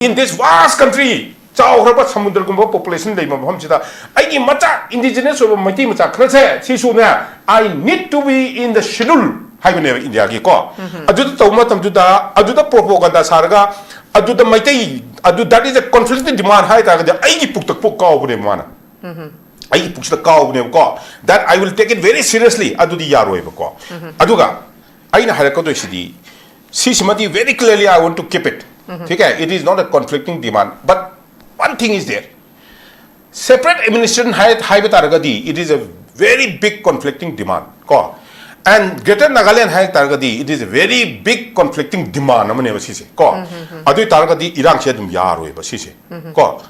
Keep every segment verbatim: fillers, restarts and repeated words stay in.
in this vast country, ꯆꯥꯎꯈ꯭ꯔꯕ ꯁꯃꯨꯗ꯭ꯔꯒꯨꯝꯕ population ꯂꯩꯕ ꯃꯐꯝꯁꯤꯗ ꯑꯩꯒꯤ ꯃꯆꯥ, indigenous ꯑꯣꯏꯕ ꯃꯩꯇꯩ ꯃꯆꯥ ꯈꯔꯁꯦ ꯁꯤꯁꯨꯅꯦ, "I need to be in the schedule" ꯍꯥꯏꯕꯅꯦꯕ ꯏꯟꯗꯤꯌꯥꯒꯤ ꯀꯣ꯫ ꯑꯗꯨꯗ ꯇꯧꯕ ꯃꯇꯝꯗꯨꯗ ꯑꯗꯨꯗ propaganda ꯁꯥꯔꯒ ꯑꯗꯨꯗ ꯃꯩꯇꯩ ꯑꯗꯨ, that is a conflicting demand ꯍꯥꯏ ꯇꯥꯔꯒꯗꯤ ꯑꯩꯒꯤ ꯄꯨꯛꯇ ꯄꯨꯛ ꯀꯥꯎꯕꯅꯦꯕ ꯃꯥꯅ꯫ ꯑꯩꯒꯤ ꯄꯨꯛꯁꯤꯗ ꯀꯥꯎꯕꯅꯦꯕꯀꯣ, that I will take it very seriously, ꯑꯗꯨꯗꯤ ꯌꯥꯔꯣꯏꯕꯀꯣ꯫ ꯑꯗꯨꯒ ꯑꯩꯅ ꯍꯥꯏꯔꯛꯀꯗꯣꯏꯁꯤꯗꯤ, ꯁꯤꯁꯤꯃꯗꯤ very clearly I want to keep it. Okay, it is not a conflicting demand, but one thing is there. Separate administration ꯍꯥꯏ ꯍꯥꯏꯕ ꯇꯥꯔꯒꯗꯤ, it is a very big conflicting demand ꯀꯣ꯫ And Greater Nagaland ꯍꯥꯏ ꯇꯥꯔꯒꯗꯤ, it is a very big conflicting demand ꯑꯃꯅꯦꯕ ꯁꯤꯁꯦ ꯀꯣ꯫ ꯑꯗꯨ ꯑꯣꯏ ꯇꯥꯔꯒꯗꯤ ꯏꯔꯥꯡꯁꯦ ꯑꯗꯨꯝ ꯌꯥꯔꯣꯏꯕ ꯁꯤꯁꯦ ꯀꯣ꯫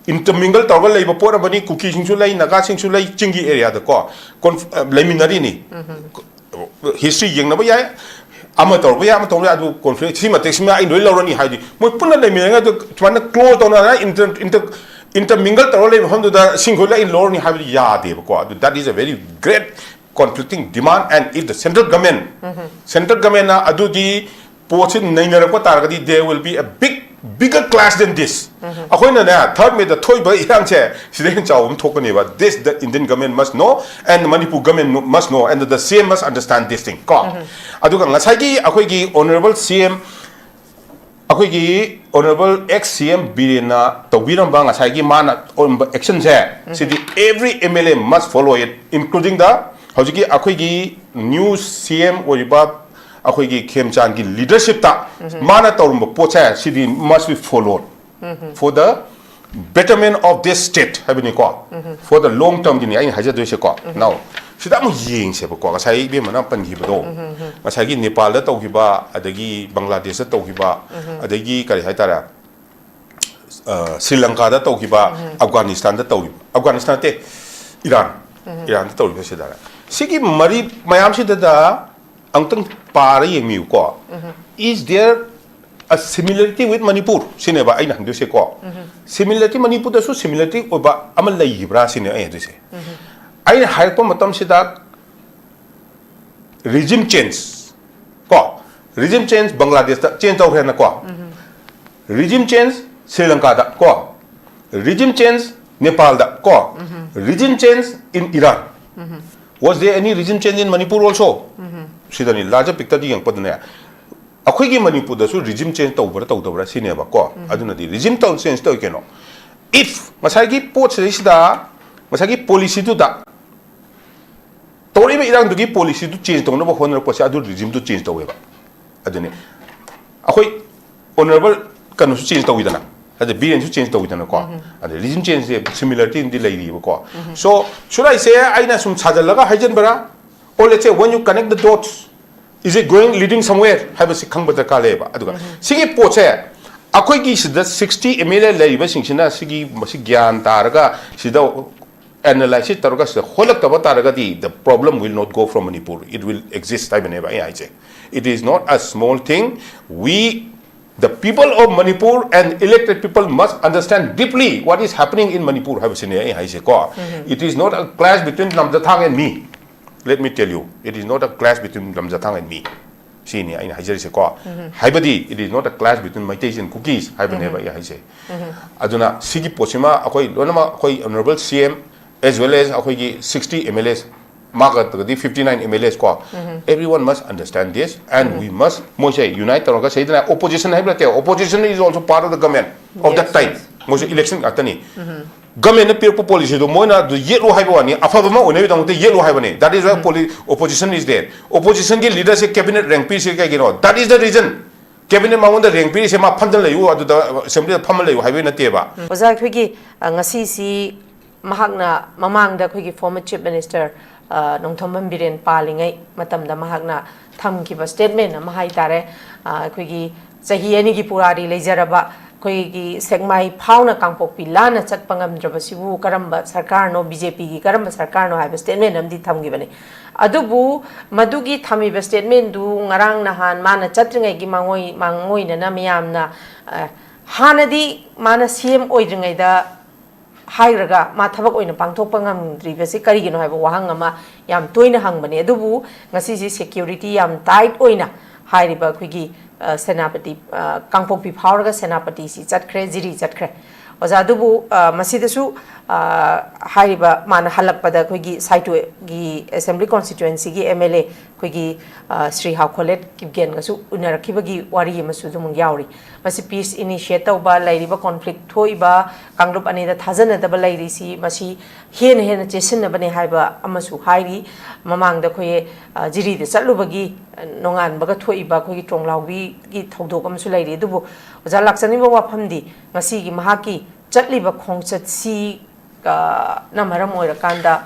Intermingle ꯇꯧꯔꯒ ꯂꯩꯕ ꯄꯣꯠ ꯑꯃꯅꯤ꯫ ꯀꯨꯀꯤꯁꯤꯡꯁꯨ ꯂꯩ, ꯅꯥꯒꯥꯁꯤꯡꯁꯨ ꯂꯩ, ꯆꯤꯡꯒꯤ areaꯗꯀꯣ ꯀꯣꯟꯐ- ꯑ, ꯂꯩꯃꯤꯟꯅꯔꯤꯅꯤ꯫ History ꯌꯦꯡꯅꯕ ꯌꯥꯏ, ꯑꯃ ꯇꯧꯔꯛꯄ ꯌꯥꯏ, ꯑꯃ ꯇꯧꯔꯛꯄ ꯌꯥꯏ, ꯑꯗꯨ conflict ꯁꯤ ꯃꯇꯤꯛꯁꯤꯃ ꯑꯩ ꯂꯣꯏ ꯂꯧꯔꯅꯤ ꯍꯥꯏꯗꯤ ꯃꯣꯏ ꯄꯨꯟꯅ ꯂꯩꯃꯤꯟꯅꯔꯒ ꯑꯗꯨ ꯁꯨꯃꯥꯏꯅ close ꯇꯧꯅꯔꯒ inter inter intermingle ꯇꯧꯔꯒ ꯂꯩꯕ ꯃꯐꯝꯗꯨꯗ ꯁꯤꯡꯈꯣꯏ ꯂꯣꯏ ꯂꯧꯔꯅꯤ ꯍꯥꯏꯕꯗꯤ ꯌꯥꯗꯦꯕꯀꯣ꯫ ꯑꯗꯨ that is a very great conflicting demand, and if the central government, central governmentꯅ ꯑꯗꯨꯒꯤ ꯄꯣꯠꯁꯤ ꯅꯩꯅꯔꯛꯄ ꯇꯥꯔꯒꯗꯤ, there will be a big, bigger clash than this. ꯑꯩꯈꯣꯏꯅꯅꯦ, third Mayꯗ ꯊꯣꯛꯏꯕ ꯏꯔꯥꯡꯁꯦ ꯁꯤꯗꯩ ꯍꯦꯟꯅ ꯆꯥꯎꯕ ꯑꯃ ꯊꯣꯛꯀꯅꯦꯕ꯫ This the Indian government must know, and Manipur government must know, and the C M must understand this thing ꯀꯣ꯫ ꯑꯗꯨꯒ ꯉꯁꯥꯏꯒꯤ ꯑꯩꯈꯣꯏꯒꯤ honourable C M, ꯑꯩꯈꯣꯏꯒꯤ honourable ex C M ꯕꯤꯔꯦꯟꯅ ꯇꯧꯕꯤꯔꯝꯕ ꯉꯁꯥꯏꯒꯤ ꯃꯥꯅ ꯑꯣꯏꯔꯝꯕ actionꯁꯦ, ꯁꯤꯗꯤ every M L A must follow it, including the ꯍꯧꯖꯤꯛꯀꯤ ꯑꯩꯈꯣꯏꯒꯤ new C M ꯑꯣꯏꯔꯤꯕ ꯑꯩꯈꯣꯏꯒꯤ ꯈꯦꯝꯆꯥꯟꯒꯤ leadershipꯇ ꯃꯥꯅ ꯇꯧꯔꯝꯕ ꯄꯣꯠꯁꯦ, ꯁꯤꯗꯤ must be followed for the betterment of this state ꯍꯥꯏꯕꯅꯤꯀꯣ꯫ For the long termꯒꯤꯅꯤ ꯑꯩꯅ ꯍꯥꯏꯖꯗꯣꯏꯁꯦꯀꯣ꯫ Now, ꯁꯤꯗ ꯑꯃꯨꯛ ꯌꯦꯡꯁꯦꯕꯀꯣ, ꯉꯁꯥꯏ ꯏꯕꯦꯝꯃꯅ ꯄꯟꯈꯤꯕꯗꯣ, ꯉꯁꯥꯏꯒꯤ ꯅꯦꯄꯥꯜꯗ ꯇꯧꯈꯤꯕ, ꯑꯗꯒꯤ ꯕꯪꯒ꯭ꯂꯥꯗꯦꯁꯇ ꯇꯧꯈꯤꯕ, ꯑꯗꯒꯤ ꯀꯔꯤ ꯍꯥꯏꯇꯥꯔꯦ, ꯑ, ꯁ꯭ꯔꯤ ꯂꯪꯀꯥꯗ ꯇꯧꯈꯤꯕ, ꯑꯐꯒꯥꯅꯤꯁꯇꯥꯟꯗ ꯇꯧꯈꯤꯕ, ꯑꯐꯒꯥꯅꯤꯁꯇꯥꯟ ꯅꯠꯇꯦ, ꯏꯔꯥꯟ, ꯏꯔꯥꯟꯗ ꯇꯧꯔꯤꯕꯁꯤꯗ, ꯁꯤꯒꯤ ꯃꯔꯤ ꯃꯌꯥꯝꯁꯤꯗ ꯑꯃꯨꯛꯇꯪ ꯄꯥꯔ ꯌꯦꯡꯕꯤꯌꯨꯀꯣ꯫ Is there a similarity with Manipur? ꯁꯤꯅꯦꯕ ꯑꯩꯅ ꯍꯪꯗꯣꯏꯁꯦꯀꯣ꯫ Similarity, ꯃꯅꯤꯄꯨꯔꯗꯁꯨ similarity ꯑꯣꯏꯕ ꯑꯃ ꯂꯩꯈꯤꯕ꯭ꯔꯥ ꯁꯤꯅꯦ ꯑꯩ ꯍꯪꯗꯣꯏꯁꯦ꯫ ꯑꯩꯅ ꯍꯥꯏꯔꯛꯄ ꯃꯇꯝꯁꯤꯗ regime change ꯀꯣ, regime change ꯕꯪꯒ꯭ꯂꯥꯗꯦꯁꯇ change ꯇꯧꯈ꯭ꯔꯦꯅꯀꯣ꯫ Regime change Sri Lankada ꯀꯣ, regime change Nepalꯗ ꯀꯣ, regime change in Iran. Was there any regime change in Manipur also? Sydney, larger pictureꯗ ꯌꯦꯡꯉꯛꯄꯗꯅꯦ, ꯑꯩꯈꯣꯏꯒꯤ ꯃꯅꯤꯄꯨꯔꯗꯁꯨ regime change ꯇꯧꯕ꯭ꯔꯥ ꯇꯧꯗꯕ꯭ꯔꯥ ꯁꯤꯅꯦꯕꯀꯣ꯫ ꯑꯗꯨꯅꯗꯤ regime ꯇꯧ change ꯇꯧꯏ ꯀꯩꯅꯣ? If ꯉꯁꯥꯏꯒꯤ ꯄꯣꯠꯁꯤꯗꯩꯁꯤꯗ, ꯉꯁꯥꯏꯒꯤ policyꯗꯨꯗ ꯇꯧꯔꯛꯏꯕ ꯏꯔꯥꯡꯗꯨꯒꯤ policyꯗꯨ change ꯇꯧꯅꯕ ꯍꯣꯠꯅꯔꯛꯄꯁꯦ, ꯑꯗꯨ regimeꯗꯨ change ꯇꯧꯋꯦꯕ꯫ ꯑꯗꯨꯅꯤ ꯑꯩꯈꯣꯏ honourable ꯀꯩꯅꯣꯁꯨ change ꯇꯧꯋꯤꯗꯅ, ꯑꯗ ꯕꯤꯔꯦꯟꯁꯨ change ꯇꯧꯋꯤꯗꯅꯀꯣ꯫ ꯑꯗ regime changeꯁꯦ similarity ꯑꯃꯗꯤ ꯂꯩꯔꯤꯕꯀꯣ꯫ So should I say, ꯑꯩꯅ ꯁꯨꯝ ꯁꯥꯖꯜꯂꯒ ꯍꯥꯏꯖꯟꯕ꯭ꯔꯥ? Or let's say, when you connect the dots, is it going, leading somewhere ꯍꯥꯏꯕꯁꯤ ꯈꯪꯕ ꯗꯔꯀꯥꯔ ꯂꯩꯌꯦꯕ꯫ ꯑꯗꯨꯒ ꯁꯤꯒꯤ ꯄꯣꯠꯁꯦ ꯑꯩꯈꯣꯏꯒꯤ ꯁꯤꯗ sixty MLA ꯂꯩꯔꯤꯕꯁꯤꯡꯁꯤꯅ ꯁꯤꯒꯤ, ꯃꯁꯤ ꯒ꯭ꯌꯥꯟ ꯇꯥꯔꯒ ꯁꯤꯗ analysis ꯇꯧꯔꯒ ꯁꯤꯗ ꯍꯣꯜꯂꯛꯇꯕ ꯇꯥꯔꯒꯗꯤ, the problem will not go from Manipur, it will exist ꯍꯥꯏꯕꯅꯦꯕ ꯑꯩ ꯍꯥꯏꯁꯦ꯫ It is not a small thing. We, the people of Manipur and elected people, must understand deeply what is happening in Manipur ꯍꯥꯏꯕꯁꯤꯅꯦ ꯑꯩ ꯍꯥꯏꯁꯦꯀꯣ꯫ It is not a clash between Namjathang and me. Let me tell you, it is not a clash between Namjathang and me. ꯁꯤꯅꯤ ꯑꯩꯅ ꯍꯥꯏꯖꯔꯤꯁꯦꯀꯣ꯫ ꯍꯥꯏꯕꯗꯤ, it is not a clash between Meiteis and Kukis ꯍꯥꯏꯕꯅꯦꯕ ꯑꯩ ꯍꯥꯏꯁꯦ꯫ ꯑꯗꯨꯅ ꯁꯤꯒꯤ ꯄꯣꯠꯁꯤꯃ ꯑꯩꯈꯣꯏ ꯂꯣꯏꯅꯃꯛ, ꯑꯩꯈꯣꯏ honourable C M as well as ꯑꯩꯈꯣꯏꯒꯤ sixty MLAs, ꯃꯥꯒꯗꯤ fifty nine MLAs ꯀꯣ, everyone must understand this and we must, ꯃꯣꯏꯁꯦ unite ꯇꯧꯔꯒ, ꯁꯤꯗꯅ opposition ꯍꯥꯏꯕ ꯅꯠꯇꯦ, opposition is also part of the government of that time. ꯃꯣꯏꯁꯨ election ꯉꯥꯛꯇꯅꯤ꯫ Governmentꯅ ꯄꯤꯔꯛꯄ policyꯗꯣ ꯃꯣꯏꯅ ꯑꯗꯨ ꯌꯦꯠꯂꯨ ꯍꯥꯏꯕ ꯋꯥꯅꯤ, ꯑꯐꯕ ꯑꯃ ꯑꯣꯏꯅꯕꯒꯤꯗꯃꯛꯇ ꯌꯦꯠꯂꯨ ꯍꯥꯏꯕꯅꯤ꯫ That is why poli-, opposition is there. Oppositionꯒꯤ leaderꯁꯦ cabinet rank ꯄꯤꯔꯤꯁꯦ ꯀꯩꯒꯤꯅꯣ? That is the reason. Cabinet ꯃꯉꯣꯟꯗ rank ꯄꯤꯔꯤꯁꯦ ꯃꯥ ꯐꯝꯗꯅ ꯂꯩꯌꯨ, ꯑꯗꯨꯗ assemblyꯗ ꯐꯝꯃ ꯂꯩꯌꯨ ꯍꯥꯏꯕꯒꯤ ꯅꯠꯇꯦꯕ꯫ ꯑꯣꯖꯥ, ꯑꯩꯈꯣꯏꯒꯤ, ꯑ, ꯉꯁꯤꯁꯤ ꯃꯍꯥꯛꯅ ꯃꯃꯥꯡꯗ ꯑꯩꯈꯣꯏꯒꯤ former Chief Minister, ꯑ, ꯅꯣꯡꯊꯣꯝꯕꯝ ꯕꯤꯔꯦꯟ ꯄꯥꯜꯂꯤꯉꯩ ꯃꯇꯝꯗ ꯃꯍꯥꯛꯅ ꯊꯝꯈꯤꯕ statement ꯑꯃ ꯍꯥꯏ ꯇꯥꯔꯦ꯫ ꯑ, ꯑꯩꯈꯣꯏꯒꯤ ꯆꯍꯤ ꯑꯅꯤꯒꯤ ꯄꯨꯋꯥꯔꯤ ꯂꯩꯖꯔꯕ ꯑꯩꯈꯣꯏꯒꯤ ꯁꯦꯛꯃꯥꯏ ꯐꯥꯎꯅ ꯀꯥꯡꯄꯣꯛꯄꯤ ꯂꯥꯟꯅ ꯆꯠꯄ ꯉꯝꯗ꯭ꯔꯕꯁꯤꯕꯨ ꯀꯔꯝꯕ ꯁꯔꯀꯥꯔꯅꯣ, BJPꯒꯤ ꯀꯔꯝꯕ ꯁꯔꯀꯥꯔꯅꯣ ꯍꯥꯏꯕ statement ꯑꯃꯗꯤ ꯊꯝꯈꯤꯕꯅꯤ꯫ ꯑꯗꯨꯕꯨ ꯃꯗꯨꯒꯤ ꯊꯝꯃꯤꯕ statementꯗꯨ ꯉꯔꯥꯡ ꯅꯍꯥꯟ ꯃꯥꯅ ꯆꯠꯇ꯭ꯔꯤꯉꯩꯒꯤ ꯃꯥꯡꯑꯣꯏ-, ꯃꯥꯡꯑꯣꯏꯅꯅ ꯃꯤꯌꯥꯝꯅ, ꯑ, ꯍꯥꯟꯅꯗꯤ ꯃꯥꯅ CM ꯑꯣꯏꯗ꯭ꯔꯤꯉꯩꯗ ꯍꯥꯏꯔꯒ ꯃꯥ ꯊꯕꯛ ꯑꯣꯏꯅ ꯄꯥꯡꯊꯣꯛꯄ ꯉꯝꯗ꯭ꯔꯤꯕꯁꯤ ꯀꯔꯤꯒꯤꯅꯣ ꯍꯥꯏꯕ ꯋꯥꯍꯪ ꯑꯃ ꯌꯥꯝ ꯇꯣꯏꯅ ꯍꯪꯕꯅꯤ꯫ ꯑꯗꯨꯕꯨ ꯉꯁꯤꯁꯤ security ꯌꯥꯝ tight ꯑꯣꯏꯅ ꯍꯥꯏꯔꯤꯕ ꯑꯩꯈꯣꯏꯒꯤ ꯑ, ꯁꯦꯅꯥꯄꯇꯤ, ꯑ, ꯀꯥꯡꯄꯣꯛꯄꯤ ꯐꯥꯎꯔꯒ ꯁꯦꯅꯥꯄꯇꯤꯁꯤ ꯆꯠꯈ꯭ꯔꯦ, ꯖꯤꯔꯤ ꯆꯠꯈ꯭ꯔꯦ꯫ ꯑꯣꯖꯥ, ꯑꯗꯨꯕꯨ, ꯑ, ꯃꯁꯤꯗꯁꯨ, ꯑ, ꯍꯥꯏꯔꯤꯕ ꯃꯥꯅ ꯍꯜꯂꯛꯄꯗ ꯑꯩꯈꯣꯏꯒꯤ ꯁꯥꯏꯇꯣꯒꯤ Assembly Constituencyꯒꯤ MLA ꯑꯩꯈꯣꯏꯒꯤ, ꯑ, ꯁ꯭ꯔꯤ ꯍꯥꯎꯈꯣꯂꯦꯠ ꯀꯤꯞꯒꯦꯟꯒꯁꯨ ꯎꯅꯔꯛꯈꯤꯕꯒꯤ ꯋꯥꯔꯤ ꯑꯃꯁꯨ ꯑꯗꯨꯃꯛ ꯌꯥꯎꯔꯤ꯫ ꯃꯁꯤ peace initiate ꯇꯧꯕ, ꯂꯩꯔꯤꯕ conflict ꯊꯣꯛꯏꯕ ꯀꯥꯡꯂꯨꯞ ꯑꯅꯤꯗ ꯊꯥꯖꯅꯗꯕ ꯂꯩꯔꯤꯁꯤ, ꯃꯁꯤ ꯍꯦꯟꯅ ꯍꯦꯟꯅ ꯆꯦꯠꯁꯤꯟꯅꯕꯅꯦ ꯍꯥꯏꯕ ꯑꯃꯁꯨ ꯍꯥꯏꯔꯤ꯫ ꯃꯃꯥꯡꯗ ꯑꯩꯈꯣꯏ, ꯑ, ꯖꯤꯔꯤꯗ ꯆꯠꯂꯨꯕꯒꯤ, ꯑ, ꯅꯣꯡꯉꯥꯟꯕꯒ ꯊꯣꯛꯏꯕ ꯑꯩꯈꯣꯏꯒꯤ ꯇ꯭ꯔꯣꯡꯂꯥꯎꯕꯤꯒꯤ ꯊꯧꯗꯣꯛ ꯑꯃꯁꯨ ꯂꯩꯔꯤ꯫ ꯑꯗꯨꯕꯨ ꯑꯣꯖꯥ, ꯂꯥꯛꯆꯅꯤꯡꯕ ꯋꯥꯐꯝꯗꯤ ꯉꯁꯤꯒꯤ ꯃꯍꯥꯛꯀꯤ ꯆꯠꯂꯤꯕ ꯈꯣꯡꯆꯠꯁꯤ, ꯑ, ꯅ ꯃꯔꯝ ꯑꯣꯏꯔꯀꯥꯟꯗ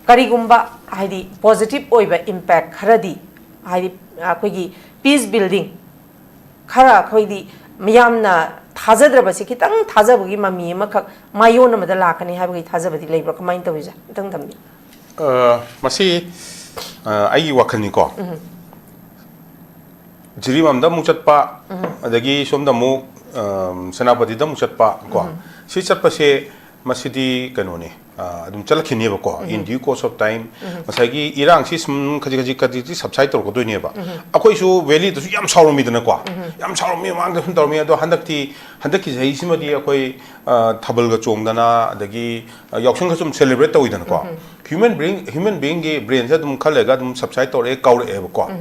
ꯀꯔꯤꯒꯨꯝꯕ, ꯍꯥꯏꯗꯤ, positive ꯑꯣꯏꯕ impact ꯈꯔꯗꯤ, ꯍꯥꯏꯗꯤ, ꯑꯩꯈꯣꯏꯒꯤ peace building ꯈꯔ, ꯑꯩꯈꯣꯏꯗꯤ ꯃꯤꯌꯥꯝꯅ ꯊꯥꯖꯗ꯭ꯔꯕꯁꯤ ꯈꯤꯇꯪ ꯊꯥꯖꯕꯒꯤ ꯃꯃꯤ ꯑꯃꯈꯛ ꯃꯥꯏꯌꯣꯟ ꯑꯃꯗ ꯂꯥꯛꯀꯅꯤ ꯍꯥꯏꯕꯒꯤ ꯊꯥꯖꯕꯗꯤ ꯂꯩꯕ꯭ꯔꯥ? ꯀꯃꯥꯏꯅ ꯇꯧꯔꯤꯁꯦ? ꯈꯤꯇꯪ ꯊꯝꯕꯤꯌꯨ꯫ ꯑ, ꯃꯁꯤ, ꯑ, ꯑꯩꯒꯤ ꯋꯥꯈꯜꯅꯤꯀꯣ꯫ ꯖꯤꯔꯤꯕꯥꯝꯗ ꯑꯃꯨꯛ ꯆꯠꯄ, ꯑꯗꯒꯤ ꯁꯣꯝꯗ ꯑꯃꯨꯛ, ꯑ, ꯁꯦꯅꯥꯄꯇꯤꯗ ꯑꯃꯨꯛ ꯆꯠꯄ ꯀꯣ꯫ ꯁꯤ ꯆꯠꯄꯁꯦ ꯃꯁꯤꯗꯤ ꯀꯩꯅꯣꯅꯤ, ꯑ, ꯑꯗꯨꯝ ꯆꯠꯂꯛꯈꯤꯅꯦꯕꯀꯣ, in due course of time꯫ ꯉꯁꯥꯏꯒꯤ ꯏꯔꯥꯡꯁꯤ ꯁꯨꯝ ꯈꯖꯤꯛ ꯈꯖꯤꯛ ꯈꯖꯤꯛ ꯈꯖꯤꯛ subside ꯇꯧꯔꯛꯀꯗꯣꯏꯅꯦꯕ꯫ ꯑꯩꯈꯣꯏꯁꯨ valleyꯗꯁꯨ ꯌꯥꯝ ꯁꯥꯎꯔꯝꯃꯤꯗꯅꯀꯣ, ꯌꯥꯝ ꯁꯥꯎꯔꯝꯃꯤ, ꯃꯃꯥꯡꯗ ꯁꯨꯝ ꯇꯧꯔꯝꯃꯤ꯫ ꯑꯗꯣ ꯍꯟꯗꯛꯇꯤ, ꯍꯟꯗꯛꯀꯤ ꯆꯍꯤꯁꯤꯃꯗꯤ ꯑꯩꯈꯣꯏ, ꯑ, ꯊꯥꯕꯜꯒ ꯆꯣꯡꯗꯅ, ꯑꯗꯒꯤ, ꯑ, ꯌꯥꯎꯁꯪꯒ ꯁꯨꯝ celebrate ꯇꯧꯋꯤꯗꯅꯀꯣ꯫ Human being, human beingꯒꯤ brainꯁꯦ ꯑꯗꯨꯝ ꯈꯔ ꯂꯩꯔꯒ ꯑꯗꯨꯝ subside ꯇꯧꯔꯛꯑꯦ, ꯀꯥꯎꯔꯛꯑꯦꯕꯀꯣ꯫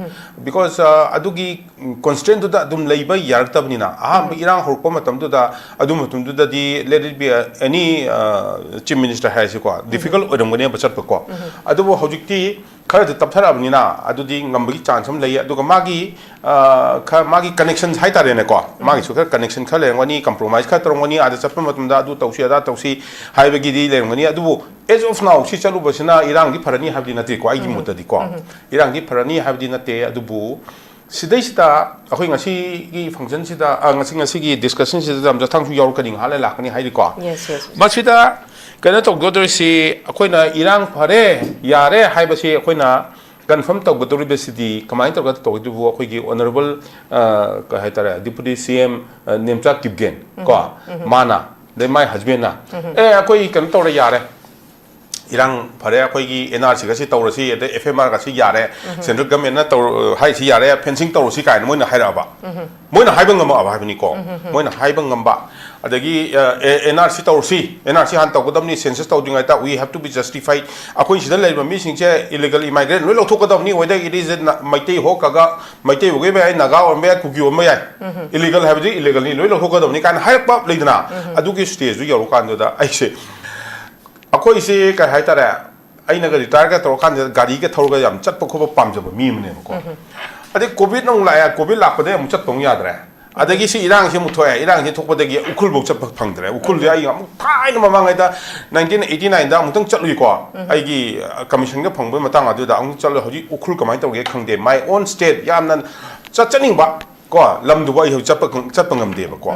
Because, ꯑ, ꯑꯗꯨꯒꯤ constraintꯗꯨꯗ ꯑꯗꯨꯝ ꯂꯩꯕ ꯌꯥꯔꯛꯇꯕꯅꯤꯅ, ꯑꯍꯥꯟꯕ ꯏꯔꯥꯡ ꯍꯧꯔꯛꯄ ꯃꯇꯝꯗꯨꯗ, ꯑꯗꯨ ꯃꯇꯝꯗꯨꯗꯗꯤ, let it be any, ꯑ, chief minister ꯍꯥꯏꯔꯁꯤꯀꯣ, difficult ꯑꯣꯏꯔꯝꯒꯅꯦꯕ ꯆꯠꯄꯀꯣ꯫ ꯑꯗꯨꯕꯨ ꯍꯧꯖꯤꯛꯇꯤ ꯈꯔꯗꯤ ꯇꯞꯊꯔꯛꯑꯕꯅꯤꯅ, ꯑꯗꯨꯗꯤ ꯉꯝꯕꯒꯤ chance ꯑꯃ ꯂꯩ꯫ ꯑꯗꯨꯒ ꯃꯥꯒꯤ, ꯑ, ꯈꯔ, ꯃꯥꯒꯤ connections ꯍꯥꯏꯇꯥꯔꯦꯅꯦꯀꯣ, ꯃꯥꯒꯤꯁꯨ ꯈꯔ connection ꯈꯔ ꯂꯩꯔꯝꯒꯅꯤ, compromise ꯈꯔ ꯇꯧꯔꯝꯒꯅꯤ, ꯑꯥꯗ ꯆꯠꯄ ꯃꯇꯝꯗ ꯑꯗꯨ ꯇꯧꯁꯤ, ꯑꯗꯥ ꯇꯧꯁꯤ ꯍꯥꯏꯕꯒꯤꯗꯤ ꯂꯩꯔꯝꯒꯅꯤ꯫ ꯑꯗꯨꯕꯨ as of now ꯁꯤ ꯆꯠꯂꯨꯕꯁꯤꯅ ꯏꯔꯥꯡꯗꯤ ꯐꯔꯅꯤ ꯍꯥꯏꯕꯗꯤ ꯅꯠꯇꯦꯀꯣ, ꯑꯩꯒꯤ ꯃꯣꯠꯇꯗꯤꯀꯣ꯫ ꯏꯔꯥꯡꯗꯤ ꯐꯔꯅꯤ ꯍꯥꯏꯕꯗꯤ ꯅꯠꯇꯦ꯫ ꯑꯗꯨꯕꯨ ꯁꯤꯗꯩꯁꯤꯗ ꯑꯩꯈꯣꯏ ꯉꯁꯤꯒꯤ functionꯁꯤꯗ, ꯑ, ꯉꯁꯤ, ꯉꯁꯤꯒꯤ discussionꯁꯤꯗ ꯇꯝꯆꯥꯊꯥꯡꯁꯨ ꯌꯥꯎꯔꯛꯀꯅꯤ, ꯉꯥꯏꯍꯥꯛ ꯂꯩ ꯂꯥꯛꯀꯅꯤ ꯍꯥꯏꯔꯤꯀꯣ꯫ Yes, yes, yes. ꯃꯁꯤꯗ ꯀꯩꯅꯣ ꯇꯧꯒꯗꯧꯔꯤꯁꯤ, ꯑꯩꯈꯣꯏꯅ ꯏꯔꯥꯡ ꯐꯔꯦ, ꯌꯥꯔꯦ ꯍꯥꯏꯕꯁꯤ ꯑꯩꯈꯣꯏꯅ confirm ꯇꯧꯒꯗꯧꯔꯤꯕꯁꯤꯗꯤ ꯀꯃꯥꯏꯅ ꯇꯧꯔꯒ ꯇꯧꯒꯗꯧꯔꯤꯕꯣ? ꯑꯩꯈꯣꯏꯒꯤ honourable, ꯑ, ꯀꯩ ꯍꯥꯏꯇꯥꯔꯦ, Deputy CM, ꯑ, ꯅꯦꯝꯆꯥ ꯀꯤꯞꯒꯦꯟ ꯀꯣ, ꯃꯥꯅ, ꯑꯗꯩ ꯃꯥꯏ husbandꯅ, "ꯑꯦ, ꯑꯩꯈꯣꯏ ꯀꯩꯅꯣ ꯇꯧꯔꯦ, ꯌꯥꯔꯦ, ꯏꯔꯥꯡ ꯐꯔꯦ, ꯑꯩꯈꯣꯏꯒꯤ ꯑꯦꯟ ꯑꯥꯔ ꯁꯤꯒꯁꯤ ꯇꯧꯔꯁꯤ, ꯑꯗꯩ ꯑꯦꯐ ꯑꯦꯝ ꯑꯥꯔꯒꯁꯤ ꯌꯥꯔꯦ, ꯁꯦꯟꯇ꯭ꯔꯦꯜ ꯒꯃꯦꯟꯅ ꯇꯧꯔ ꯍꯥꯏꯔꯤꯁꯤ ꯌꯥꯔꯦ, ꯐꯦꯟꯁꯤꯡ ꯇꯧꯔꯁꯤ ꯀꯥꯏꯅ ꯃꯣꯏꯅ ꯍꯥꯏꯔꯛꯑꯕ꯫ ꯃꯣꯏꯅ ꯍꯥꯏꯕ ꯉꯝꯃꯛꯑꯕ ꯍꯥꯏꯕꯅꯤꯀꯣ꯫ ꯃꯣꯏꯅ ꯍꯥꯏꯕ ꯉꯝꯕ꯫ ꯑꯗꯒꯤ ꯑꯦꯟ ꯑꯥꯔ ꯁꯤ ꯇꯧꯔꯁꯤ, ꯑꯦꯟ ꯑꯥꯔ ꯁꯤ ꯍꯥꯟꯅ ꯇꯧꯒꯗꯕꯅꯤ, ꯁꯦꯟꯁꯁꯁ ꯇꯧꯗ꯭ꯔꯤꯉꯩꯗ we have to be justified, ꯑꯩꯈꯣꯏ ꯁꯤꯗ ꯂꯩꯔꯤꯕ ꯃꯤꯁꯤꯡꯁꯦ ꯏꯂꯤꯒꯦꯜ ꯏꯃꯥꯏꯒ꯭ꯔꯦꯟ ꯂꯣꯏ ꯂꯧꯊꯣꯛꯀꯗꯕꯅꯤ, whether it is Meitei ꯍꯣꯛꯈ꯭ꯔꯒ Meitei ꯑꯣꯏꯕ ꯌꯥꯏ, ꯅꯥꯒꯥ ꯑꯣꯏꯔꯝꯕ ꯌꯥꯏ, ꯀꯨꯀꯤ ꯑꯣꯏꯔꯝꯕ ꯌꯥꯏ, ꯏꯂꯤꯒꯦꯜ ꯍꯥꯏꯕꯗꯤ ꯏꯂꯤꯒꯦꯜꯅꯤ, ꯂꯣꯏ ꯂꯧꯊꯣꯛꯀꯗꯕꯅꯤ ꯀꯥꯏꯅ ꯍꯥꯏꯔꯛꯄ ꯂꯩꯗꯅ꯫ ꯑꯗꯨꯒꯤ ꯁ꯭ꯇꯦꯖꯇꯨ ꯌꯧꯔꯀꯥꯟꯗꯨꯗ ꯑꯩꯁꯦ, ꯑꯩꯈꯣꯏꯁꯤ ꯀꯩ ꯍꯥꯏꯇꯥꯔꯦ, ꯑꯩꯅꯒ ꯔꯤꯇꯥꯌꯔꯒ ꯇꯧꯔꯀꯥꯟꯗ ꯒꯥꯔꯤꯒ ꯊꯧꯔꯒ ꯌꯥꯝ ꯆꯠꯄ ꯈꯣꯠꯄ ꯄꯥꯝꯖꯕ ꯃꯤ ꯑꯃꯅꯦꯕꯀꯣ꯫ ꯑꯗꯩ ꯀꯣꯚꯤꯗ ꯑꯃꯨꯛ ꯂꯥꯛꯑꯦ, ꯀꯣꯚꯤꯗ ꯂꯥꯛꯄꯗꯒꯤ ꯑꯃꯨꯛ ꯆꯠꯄ ꯑꯃꯨꯛ ꯌꯥꯗ꯭ꯔꯦ꯫ ꯑꯗꯒꯤ ꯁꯤ ꯏꯔꯥꯡꯁꯤ ꯑꯃꯨꯛ ꯊꯣꯛꯑꯦ, ꯏꯔꯥꯡꯁꯤ ꯊꯣꯛꯄꯗꯒꯤ ꯎꯈ꯭ꯔꯨꯜꯐꯧ ꯆꯠꯄ ꯐꯪꯗ꯭ꯔꯦ꯫ ꯎꯈ꯭ꯔꯨꯜꯁꯦ ꯑꯩ ꯑꯃꯨꯛ ꯊꯥꯏꯅ ꯃꯃꯥꯡꯉꯩꯗ ꯅꯥꯏꯟꯇꯤꯟ ꯑꯩꯠꯇꯤ ꯅꯥꯏꯟꯗ ꯑꯃꯨꯛꯇꯪ ꯆꯠꯂꯨꯏꯀꯣ꯫ ꯑꯩꯒꯤ ꯀꯃꯤꯁꯟꯒ ꯐꯪꯕꯒꯤ ꯃꯇꯥꯡ ꯑꯗꯨꯗ ꯑꯃꯨꯛ ꯆꯠꯂꯨ꯫ ꯍꯧꯖꯤꯛ ꯎꯈ꯭ꯔꯨꯜ ꯀꯃꯥꯏꯅ ꯇꯧꯒꯦ ꯈꯪꯗꯦ꯫ My own state, ꯌꯥꯝꯅ ꯆꯠꯆꯅꯤꯡꯕ ꯀꯣ ꯂꯝꯗꯨꯕꯨ ꯑꯩ ꯍꯧꯖꯤꯛ ꯆꯠꯄ ꯆꯠꯄ ꯉꯝꯗꯦꯕꯀꯣ꯫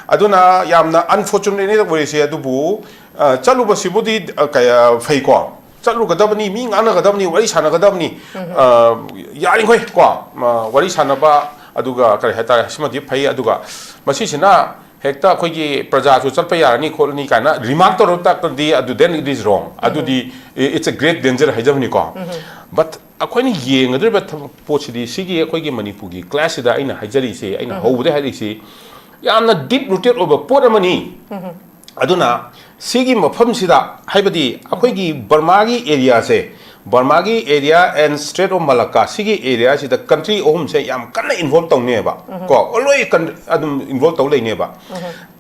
ꯑꯗꯨꯅ ꯌꯥꯝꯅ ꯑꯟꯐꯣꯔꯆꯨꯅꯦꯠꯅꯤ ꯑꯣꯏꯔꯤꯁꯦ꯫ ꯑꯗꯨꯕꯨ ꯑ, ꯆꯠꯂꯨꯕꯁꯤꯕꯨꯗꯤ ꯑ, ꯀꯌꯥ ꯐꯩꯀꯣ꯫ ꯆꯠꯂꯨꯒꯗꯕꯅꯤ, ꯃꯤ ꯉꯥꯡꯅꯒꯗꯕꯅꯤ, ꯋꯥꯔꯤ ꯁꯥꯟꯅꯒꯗꯕꯅꯤ꯫ ꯑ, ꯌꯥꯔꯤꯈꯣꯏ ꯀꯣ, ꯑ, ꯋꯥꯔꯤ ꯁꯥꯟꯅꯕ, ꯑꯗꯨꯒ ꯀꯔꯤ ꯍꯥꯏꯇꯥꯔꯦ, ꯁꯤꯃꯗꯤ ꯐꯩ꯫ ꯑꯗꯨꯒ ꯃꯁꯤꯁꯤꯅ ꯍꯦꯛꯇ ꯑꯩꯈꯣꯏꯒꯤ ꯄ꯭ꯔꯖꯥꯁꯨ ꯆꯠꯄ ꯌꯥꯔꯅꯤ ꯈꯣꯠꯂꯅꯤ ꯀꯥꯏꯅ ꯔꯤꯃꯥꯔꯛ ꯇꯧꯔꯕ ꯇꯥꯔꯒꯗꯤ, ꯑꯗꯨ then it is wrong, ꯑꯗꯨꯗꯤ it's a great danger ꯍꯥꯏꯖꯕꯅꯤꯀꯣ꯫ But ꯑꯩꯈꯣꯏꯅ ꯌꯦꯡꯒꯗꯧꯔꯤꯕ ꯊꯕꯛ ꯄꯣꯠꯁꯤꯗꯤ, ꯁꯤꯒꯤ ꯑꯩꯈꯣꯏꯒꯤ ꯃꯅꯤꯄꯨꯔꯒꯤ ꯀ꯭ꯂꯥꯁꯁꯤꯗ ꯑꯩꯅ ꯍꯥꯏꯖꯔꯤꯁꯦ, ꯑꯩꯅ ꯍꯧꯕꯗ ꯍꯥꯏꯔꯤꯁꯤ, ꯌꯥꯝꯅ ꯗꯤꯞ ꯔꯨꯇꯦꯠ ꯑꯣꯏꯕ ꯄꯣꯠ ꯑꯃꯅꯤ꯫ ꯑꯗꯨꯅ ꯁꯤꯒꯤ ꯃꯐꯝꯁꯤꯗ, ꯍꯥꯏꯕꯗꯤ ꯑꯩꯈꯣꯏꯒꯤ ꯕꯔꯃꯥꯒꯤ ꯑꯦꯔꯤꯌꯥꯁꯦ, ꯕꯔꯃꯥꯒꯤ area and Strait of Malacca, ꯁꯤꯒꯤ ꯑꯦꯔꯤꯌꯥꯁꯤꯗ ꯀꯟꯇ꯭ꯔꯤ ꯑꯍꯨꯝꯁꯦ ꯌꯥꯝ ꯀꯟꯅ ꯏꯟꯚꯣꯜꯕ ꯇꯧꯅꯦꯕ꯫ ꯀꯣ, ꯂꯣꯏ ꯀꯟ-, ꯑꯗꯨꯝ ꯏꯟꯚꯣꯜꯕ ꯇꯧ ꯂꯩꯅꯦꯕ꯫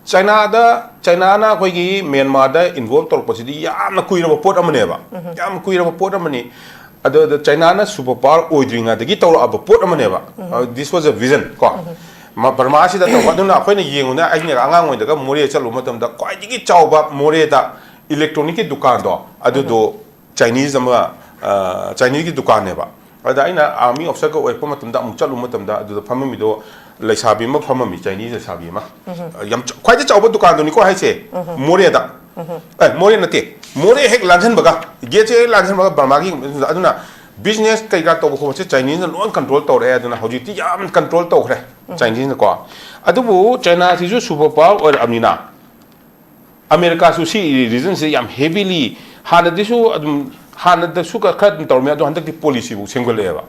ꯆꯥꯏꯅꯥꯗ, ꯆꯥꯏꯅꯥꯅ ꯑꯩꯈꯣꯏꯒꯤ ꯃ꯭ꯌꯥꯟꯃꯥꯔꯗ ꯏꯟꯚꯣꯜꯕ ꯇꯧꯔꯛꯄꯁꯤꯗꯤ ꯌꯥꯝꯅ ꯀꯨꯏꯔꯕ ꯄꯣꯠ ꯑꯃꯅꯦꯕ꯫ ꯌꯥꯝ ꯀꯨꯏꯔꯕ ꯄꯣꯠ ꯑꯃꯅꯤ꯫ ꯑꯗꯨꯗ ꯆꯥꯏꯅꯥꯅ ꯁꯨꯄꯔ ꯄꯥꯋꯔ ꯑꯣꯏꯗ꯭ꯔꯤꯉꯩꯗꯒꯤ ꯇꯧꯔꯛꯑꯕ ꯄꯣꯠ ꯑꯃꯅꯦꯕ꯫ This was a vision ꯀꯣ꯫ ꯃ-, ꯕꯔꯃꯥꯁꯤꯗ ꯇꯧꯕ꯫ ꯑꯗꯨꯅ ꯑꯩꯈꯣꯏꯅ ꯌꯦꯡꯉꯨꯅꯦ, ꯑꯩꯅ ꯑꯉꯥꯡ ꯑꯣꯏꯗꯒ ꯃꯣꯔꯦ ꯆꯠꯂꯨꯕ ꯃꯇꯝꯗ ꯈ꯭ꯋꯥꯏꯗꯒꯤ ꯆꯥꯎꯕ ꯃꯣꯔꯦꯗ ꯏꯂꯦꯛꯇ꯭ꯔꯣꯅꯤꯛꯀꯤ ꯗꯨꯀꯥꯟꯗꯣ, ꯑꯗꯨꯗꯣ ꯆꯥꯏꯅꯤꯁ ꯑꯃ, ꯑ, ꯆꯥꯏꯅꯤꯁꯀꯤ ꯗꯨꯀꯥꯟꯅꯦꯕ꯫ ꯑꯗ ꯑꯩꯅ ꯑꯥꯔꯃꯤ ꯑꯣꯐꯤꯁꯔꯒ ꯑꯣꯏꯔꯛꯄ ꯃꯇꯝꯗ ꯑꯃꯨꯛ ꯆꯠꯂꯨꯕ ꯃꯇꯝꯗ, ꯑꯗꯨꯗ ꯐꯝꯃꯝꯃꯤꯗꯣ ꯂꯩꯁꯥꯕꯤ ꯑꯃ ꯐꯝꯃꯝꯃꯤ, ꯆꯥꯏꯅꯤꯁ ꯂꯩꯁꯥꯕꯤ ꯑꯃ꯫ ꯌꯥꯝ ꯆ-, ꯈ꯭ꯋꯥꯏꯗꯒꯤ ꯆꯥꯎꯕ ꯗꯨꯀꯥꯟꯗꯨꯅꯤꯀꯣ ꯍꯥꯏꯁꯦ, ꯃꯣꯔꯦꯗ꯫ ꯑꯦ, ꯃꯣꯔꯦ ꯅꯠꯇꯦ, ꯃꯣꯔꯦ ꯍꯦꯛ ꯂꯥꯟꯁꯤꯟꯕꯒ, ꯒꯦꯠꯁꯦ ꯍꯦꯛ ꯂꯥꯟꯁꯤꯟꯕꯒ ꯕꯔꯃꯥꯒꯤ꯫ ꯑꯗꯨꯅ ꯕꯤꯖꯤꯅꯦꯁ ꯀꯩꯀꯥ ꯇꯧꯕ ꯈꯣꯠꯄꯁꯦ ꯆꯥꯏꯅꯤꯁꯅ ꯂꯣꯏ ꯀꯟꯇ꯭ꯔꯣꯜ ꯇꯧꯔꯛꯑꯦ꯫ ꯑꯗꯨꯅ ꯍꯧꯖꯤꯛꯇꯤ ꯌꯥꯝ ꯀꯟꯇ꯭ꯔꯣꯜ ꯇꯧꯈ꯭ꯔꯦ ꯆꯥꯏꯅꯤꯁꯅꯀꯣ꯫ ꯑꯗꯨꯕꯨ ꯆꯥꯏꯅꯥꯁꯤꯁꯨ ꯁꯨꯄꯔ ꯄꯥꯋꯔ ꯑꯣꯏꯔꯛꯑꯕꯅꯤꯅ, ꯑꯃꯦꯔꯤꯀꯥꯁꯨ ꯁꯤ ꯔꯤꯖꯟꯁꯦ ꯌꯥꯝ ꯍꯦꯚꯤꯂꯤ ꯍꯥꯟꯅꯗꯤꯁꯨ ꯑꯗꯨꯝ, ꯍꯥꯟꯅꯗꯁꯨ ꯈꯔ ꯑꯗꯨꯝ ꯇꯧꯔꯝꯃꯦ, ꯑꯗꯣ ꯍꯟꯗꯛꯇꯤ ꯄꯣꯂꯤꯁꯤꯕꯨ ꯁꯦꯝꯒꯠꯂꯛꯑꯦꯕ꯫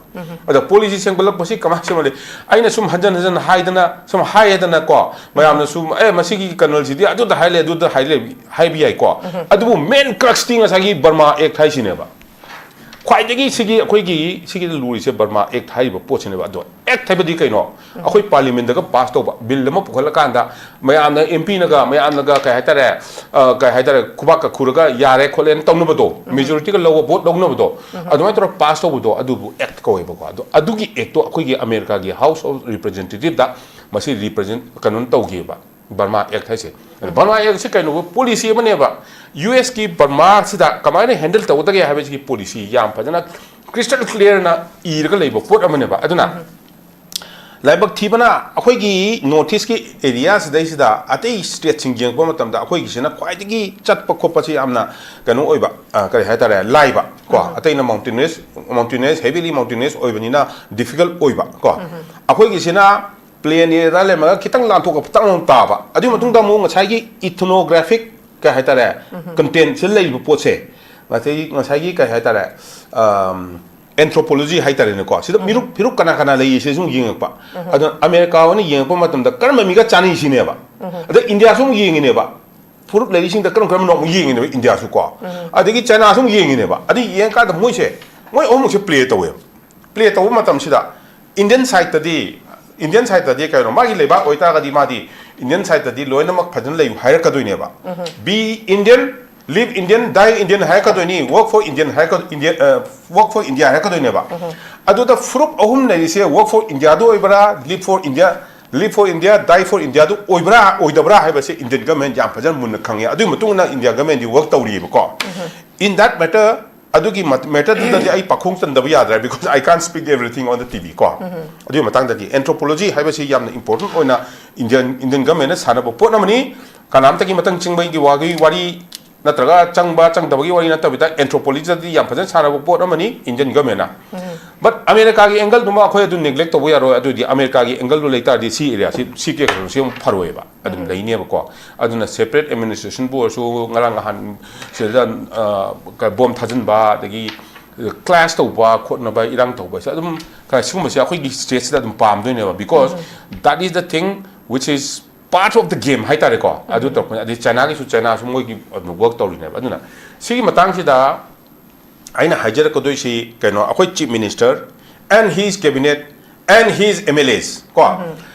ꯑꯗ ꯄꯣꯂꯤꯁꯤ ꯁꯦꯝꯒꯠꯂꯛꯄꯁꯤ ꯀꯃꯥꯏꯅ ꯁꯦꯝꯒꯠꯂꯛꯏ? ꯑꯩꯅ ꯁꯨꯝ ꯍꯟꯖꯟ ꯍꯟꯖꯟ ꯍꯥꯏꯗꯅ, ꯁꯨꯝ ꯍꯥꯏꯌꯦꯗꯅꯀꯣ, ꯃꯌꯥꯝꯅ ꯁꯨꯝ, "ꯑꯦ, ꯃꯁꯤꯒꯤ ꯀꯔꯅꯜꯁꯤꯗꯤ ꯑꯗꯨꯗ ꯍꯥꯏ ꯂꯩ, ꯑꯗꯨꯗ ꯍꯥꯏ ꯂꯩ", ꯍꯥꯏꯕ ꯌꯥꯏꯀꯣ꯫ ꯑꯗꯨꯕꯨ ꯃꯦꯟ ꯀ꯭ꯔꯛꯁꯇꯤ ꯉꯁꯥꯏꯒꯤ ꯕꯔꯃꯥ ꯑꯦꯛ ꯍꯥꯏꯁꯤꯅꯦꯕ꯫ ꯈ꯭ꯋꯥꯏꯗꯒꯤ ꯁꯤꯒꯤ ꯑꯩꯈꯣꯏꯒꯤ ꯁꯤꯒꯤꯗ ꯂꯨꯔꯤꯁꯦ ꯕꯔꯃꯥ ꯑꯦꯛ ꯍꯥꯏꯔꯤꯕ ꯄꯣꯠꯁꯤꯅꯦꯕ꯫ ꯑꯗꯣ ꯑꯦꯛ ꯍꯥꯏꯕꯗꯤ ꯀꯩꯅꯣ? ꯑꯩꯈꯣꯏ ꯄꯥꯔꯂꯤꯌꯥꯃꯦꯟꯗꯒ ꯄꯥꯁ ꯇꯧꯕ ꯕꯤꯜ ꯑꯃ ꯄꯨꯈꯠꯂꯀꯥꯟꯗ ꯃꯌꯥꯝꯅ, ꯑꯦꯝ ꯄꯤꯅꯒ, ꯃꯌꯥꯝꯅꯒ ꯀꯩ ꯍꯥꯏꯇꯥꯔꯦ, ꯑ, ꯀꯩ ꯍꯥꯏꯇꯥꯔꯦ, ꯈꯨꯕꯥꯛꯀ ꯈꯨꯔꯒ ꯌꯥꯔꯦ ꯈꯣꯠꯂꯦꯅ ꯇꯧꯅꯕꯗꯣ, ꯃꯦꯖꯣꯔꯤꯇꯤꯒ ꯂꯧꯕ, ꯚꯣꯠ ꯂꯧꯅꯕꯗꯣ, ꯑꯗꯨꯃꯥꯏꯅ ꯇꯧꯔꯒ ꯄꯥꯁ ꯇꯧꯕꯗꯣ, ꯑꯗꯨꯕꯨ ꯑꯦꯛ ꯀꯧꯋꯦꯕꯀꯣ꯫ ꯑꯗꯣ ꯑꯗꯨꯒꯤ ꯑꯦꯛꯇꯣ ꯑꯩꯈꯣꯏꯒꯤ ꯑꯃꯦꯔꯤꯀꯥꯒꯤ ꯍꯥꯎꯁ ꯑꯣꯐ ꯔꯤꯄ꯭ꯔꯖꯦꯟꯇꯦꯇꯤꯞꯇ ꯃꯁꯤ ꯔꯤꯄ꯭ꯔꯖꯦꯟ ꯀꯩꯅꯣ ꯇꯧꯈꯤꯕ, ꯕꯔꯃꯥ ꯑꯦꯛ ꯍꯥꯏꯁꯦ꯫ ꯑꯗꯣ ꯕꯔꯃꯥ ꯑꯦꯛꯁꯤ ꯀꯩꯅꯣꯕ? ꯄꯣꯂꯤꯁꯤ ꯑꯃꯅꯦꯕ꯫ ꯌꯨ ꯑꯦꯁꯀꯤ ꯕꯔꯃꯥꯁꯤꯗ ꯀꯃꯥꯏꯅ ꯍꯦꯟꯗꯜ ꯇꯧꯒꯗꯒꯦ ꯍꯥꯏꯕꯁꯤꯒꯤ ꯄꯣꯂꯤꯁꯤ ꯌꯥꯝ ꯐꯖꯅ ꯀ꯭ꯔꯤꯁꯇꯜ ꯀ꯭ꯂꯤꯌꯥꯔꯅ ꯏꯔꯒ ꯂꯩꯕ ꯄꯣꯠ ꯑꯃꯅꯦꯕ꯫ ꯑꯗꯨꯅ ꯂꯥꯏꯕꯛ ꯊꯤꯕꯅ ꯑꯩꯈꯣꯏꯒꯤ ꯅꯣꯔꯠ ꯏꯁꯀꯤ ꯑꯦꯔꯤꯌꯥꯁꯤꯗꯩꯁꯤꯗ ꯑꯇꯩ ꯁ꯭ꯇꯦꯠꯁꯤꯡ ꯌꯦꯡꯉꯛꯄ ꯃꯇꯝꯗ ꯑꯩꯈꯣꯏꯒꯤꯁꯤꯅ ꯈ꯭ꯋꯥꯏꯗꯒꯤ ꯆꯠꯄ ꯈꯣꯠꯄꯁꯤ ꯌꯥꯝꯅ ꯀꯩꯅꯣ ꯑꯣꯏꯕ, ꯑ, ꯀꯔꯤ ꯍꯥꯏꯇꯥꯔꯦ, ꯂꯥꯏꯕ ꯀꯣ꯫ ꯑꯇꯩꯅ mountainous, mountainous, heavily mountainous ꯑꯣꯏꯕꯅꯤꯅ difficult ꯑꯣꯏꯕ ꯀꯣ꯫ ꯑꯩꯈꯣꯏꯒꯤꯁꯤꯅ ꯄ꯭ꯂꯦꯟ ꯑꯦꯔꯤꯌꯥꯗ ꯂꯩꯔꯝꯃꯒ ꯈꯤꯇꯪ ꯂꯥꯟꯊꯣꯛꯄ ꯈꯤꯇꯪ ꯑꯃꯨꯛ ꯇꯥꯕ꯫ ꯑꯗꯨꯒꯤ ꯃꯇꯨꯡꯗ ꯑꯃꯨꯛ ꯉꯁꯥꯏꯒꯤ ethnographic ꯀꯩ ꯍꯥꯏꯇꯥꯔꯦ, contentꯁꯤꯗ ꯂꯩꯔꯤꯕ ꯄꯣꯠꯁꯦ, ꯉꯁꯥꯏꯒꯤ, ꯉꯁꯥꯏꯒꯤ ꯀꯩ ꯍꯥꯏꯇꯥꯔꯦ, ꯑꯝ, anthropology ꯍꯥꯏꯇꯥꯔꯦꯅꯦꯀꯣ, ꯁꯤꯗ ꯃꯤꯔꯨꯞ, ꯐꯤꯔꯨꯞ ꯀꯅꯥ ꯀꯅꯥ ꯂꯩ ꯁꯤꯁꯨ ꯑꯃꯨꯛ ꯌꯦꯡꯉꯛꯄ꯫ ꯑꯗꯣ ꯑꯃꯦꯔꯤꯀꯥ ꯑꯣꯏꯅ ꯌꯦꯡꯉꯛꯄ ꯃꯇꯝꯗ ꯀꯔꯝꯕ ꯃꯤꯒ ꯆꯥꯟꯅꯩ ꯁꯤꯅꯦꯕ꯫ ꯑꯗ ꯏꯟꯗꯤꯌꯥꯁꯨ ꯑꯃꯨꯛ ꯌꯦꯡꯉꯤꯅꯦꯕ꯫ ꯐꯨꯔꯨꯞ ꯂꯩꯔꯤꯁꯤꯡꯗ ꯀꯔꯝ ꯀꯔꯝꯕꯅꯣ ꯑꯃꯨꯛ ꯌꯦꯡꯉꯤꯅꯦꯕ ꯏꯟꯗꯤꯌꯥꯁꯨ ꯀꯣ꯫ ꯑꯗꯒꯤ ꯆꯥꯏꯅꯥꯁꯨ ꯑꯃꯨꯛ ꯌꯦꯡꯉꯤꯅꯦꯕ꯫ ꯑꯗꯨ ꯌꯦꯡꯉꯀꯥꯟꯗ ꯃꯣꯏꯁꯦ, ꯃꯣꯏ ꯑꯍꯨꯝꯃꯛꯁꯦ ꯄ꯭ꯂꯦ ꯇꯧꯋꯦꯕ꯫ ꯄ꯭ꯂꯦ ꯇꯧꯕ ꯃꯇꯝꯁꯤꯗ ꯏꯟꯗꯤꯌꯟ ꯁꯥꯏꯠꯇꯗꯤ, ꯏꯟꯗꯤꯌꯟ ꯁꯥꯏꯠꯇꯗꯤ ꯀꯩꯅꯣ, ꯃꯥꯒꯤ ꯂꯩꯕꯥꯛ ꯑꯣꯏꯇꯥꯔꯒꯗꯤ ꯃꯥꯗꯤ ꯏꯟꯗꯤꯌꯟ ꯁꯥꯏꯠꯇꯗꯤ ꯂꯣꯏꯅꯃꯛ ꯐꯖꯅ ꯂꯩꯌꯨ ꯍꯥꯏꯔꯛꯀꯗꯣꯏꯅꯦꯕ꯫ Be Indian, live Indian, die Indian ꯍꯥꯏꯔꯛꯀꯗꯣꯏꯅꯤ, work for Indian ꯍꯥꯏꯔꯛꯀ-, India, ꯑ, work for India ꯍꯥꯏꯔꯛꯀꯗꯣꯏꯅꯦꯕ꯫ ꯑꯗꯨꯗ ꯐꯨꯔꯨꯞ ꯑꯍꯨꯝ ꯂꯩꯔꯤꯁꯦ, work for Indiaꯗꯨ ꯑꯣꯏꯕ꯭ꯔꯥ, live for India, live for India, die for Indiaꯗꯨ ꯑꯣꯏꯕ꯭ꯔꯥ ꯑꯣꯏꯗꯕ꯭ꯔꯥ ꯍꯥꯏꯕꯁꯦ ꯏꯟꯗꯤꯌꯟ ꯒꯃꯦꯟ ꯌꯥꯝ ꯐꯖꯅ ꯃꯨꯟꯅ ꯈꯪꯉꯦ꯫ ꯑꯗꯨꯒꯤ ꯃꯇꯨꯡ ꯏꯟꯅ ꯏꯟꯗꯤꯌꯥ ꯒꯃꯦꯟꯗꯤ ꯋꯔꯛ ꯇꯧꯔꯤꯑꯕꯀꯣ꯫ In that matter, ꯑꯗꯨꯒꯤ ꯃꯦꯇꯔꯗꯨꯗꯗꯤ ꯑꯩ ꯄꯥꯈꯣꯡ ꯆꯟꯗꯕ ꯌꯥꯗ꯭ꯔꯦ, because I can't speak everything on the T V ꯀꯣ꯫ ꯑꯗꯨꯒꯤ ꯃꯇꯥꯡꯗꯗꯤ anthropology ꯍꯥꯏꯕꯁꯤ ꯌꯥꯝꯅ important ꯑꯣꯏꯅ ꯏꯟꯗꯤꯌꯟ, ꯏꯟꯗꯤꯌꯟ ꯒꯃꯦꯟꯅ ꯁꯥꯟꯅꯕ ꯄꯣꯠ ꯑꯃꯅꯤ꯫ ꯀꯅꯥꯝꯇꯒꯤ ꯃꯇꯝ ꯆꯪꯕꯒꯤ ꯋꯥꯒꯤ ꯋꯥꯔꯤ ꯅꯠꯇ꯭ꯔꯒ ꯆꯪꯕ ꯆꯪꯗꯕꯒꯤ ꯋꯥꯔꯤ ꯅꯠꯇꯕꯤꯗ anthropologyꯗꯗꯤ ꯌꯥꯝ ꯐꯖꯅ ꯁꯥꯟꯅꯕ ꯄꯣꯠ ꯑꯃꯅꯤ ꯏꯟꯗꯤꯌꯟ ꯒꯃꯦꯟꯅ꯫ But ꯑꯃꯦꯔꯤꯀꯥꯒꯤ ꯑꯦꯡꯒꯜꯗꯨꯃ ꯑꯩꯈꯣꯏ ꯑꯗꯨꯝ ꯅꯦꯒ꯭ꯂꯦꯛ ꯇꯧꯕ ꯌꯥꯔꯣꯏ꯫ ꯑꯗꯨꯗꯤ ꯑꯃꯦꯔꯤꯀꯥꯒꯤ ꯑꯦꯡꯒꯜꯗꯣ ꯂꯩ ꯇꯥꯔꯗꯤ ꯁꯤ ꯑꯦꯔꯤꯌꯥꯁꯤ, ꯁꯤ ꯀꯦꯁ ꯁꯤ ꯑꯃꯨꯛ ꯐꯔꯣꯏꯕ, ꯑꯗꯨꯝ ꯂꯩꯅꯦꯕꯀꯣ꯫ ꯑꯗꯨꯅ ꯁꯦꯄꯔꯦꯠ ꯑꯦꯗꯃꯤꯅꯤꯁꯇ꯭ꯔꯦꯁꯟꯕꯨ ꯑꯣꯏꯔꯁꯨ, ꯉꯔꯥꯡ ꯅꯍꯥꯟ ꯁꯤꯗ ꯕꯣꯝ ꯊꯥꯖꯤꯟꯕ, ꯑꯗꯒꯤ ꯀ꯭ꯂꯥꯁ ꯇꯧꯕ ꯈꯣꯠꯅꯕ, ꯏꯔꯥꯡ ꯇꯧꯕꯁꯦ ꯑꯗꯨꯝ ꯈꯔ ꯁꯤꯒꯨꯝꯕꯁꯦ ꯑꯩꯈꯣꯏꯒꯤ ꯁ꯭ꯇꯦꯠꯁꯤꯗ ꯑꯗꯨꯝ ꯄꯥꯝꯗꯣꯏꯅꯦꯕ, because that is the thing which is part of the game ꯍꯥꯏꯇꯥꯔꯦꯀꯣ꯫ ꯑꯗꯨ ꯇꯧꯔꯛꯄꯅꯤ꯫ ꯑꯗꯩ ꯆꯥꯏꯅꯥꯒꯤꯁꯨ, ꯆꯥꯏꯅꯥꯁꯨ ꯃꯣꯏꯒꯤ ꯋꯥꯔꯛ ꯇꯧꯔꯤꯅꯦꯕ꯫ ꯑꯗꯨꯅ ꯁꯤꯒꯤ ꯃꯇꯥꯡꯁꯤꯗ ꯑꯩꯅ ꯍꯥꯏꯖꯔꯛꯀꯗꯣꯏꯁꯤ ꯀꯩꯅꯣ, ꯑꯩꯈꯣꯏ chief minister and his cabinet and his M L As ꯀꯣ,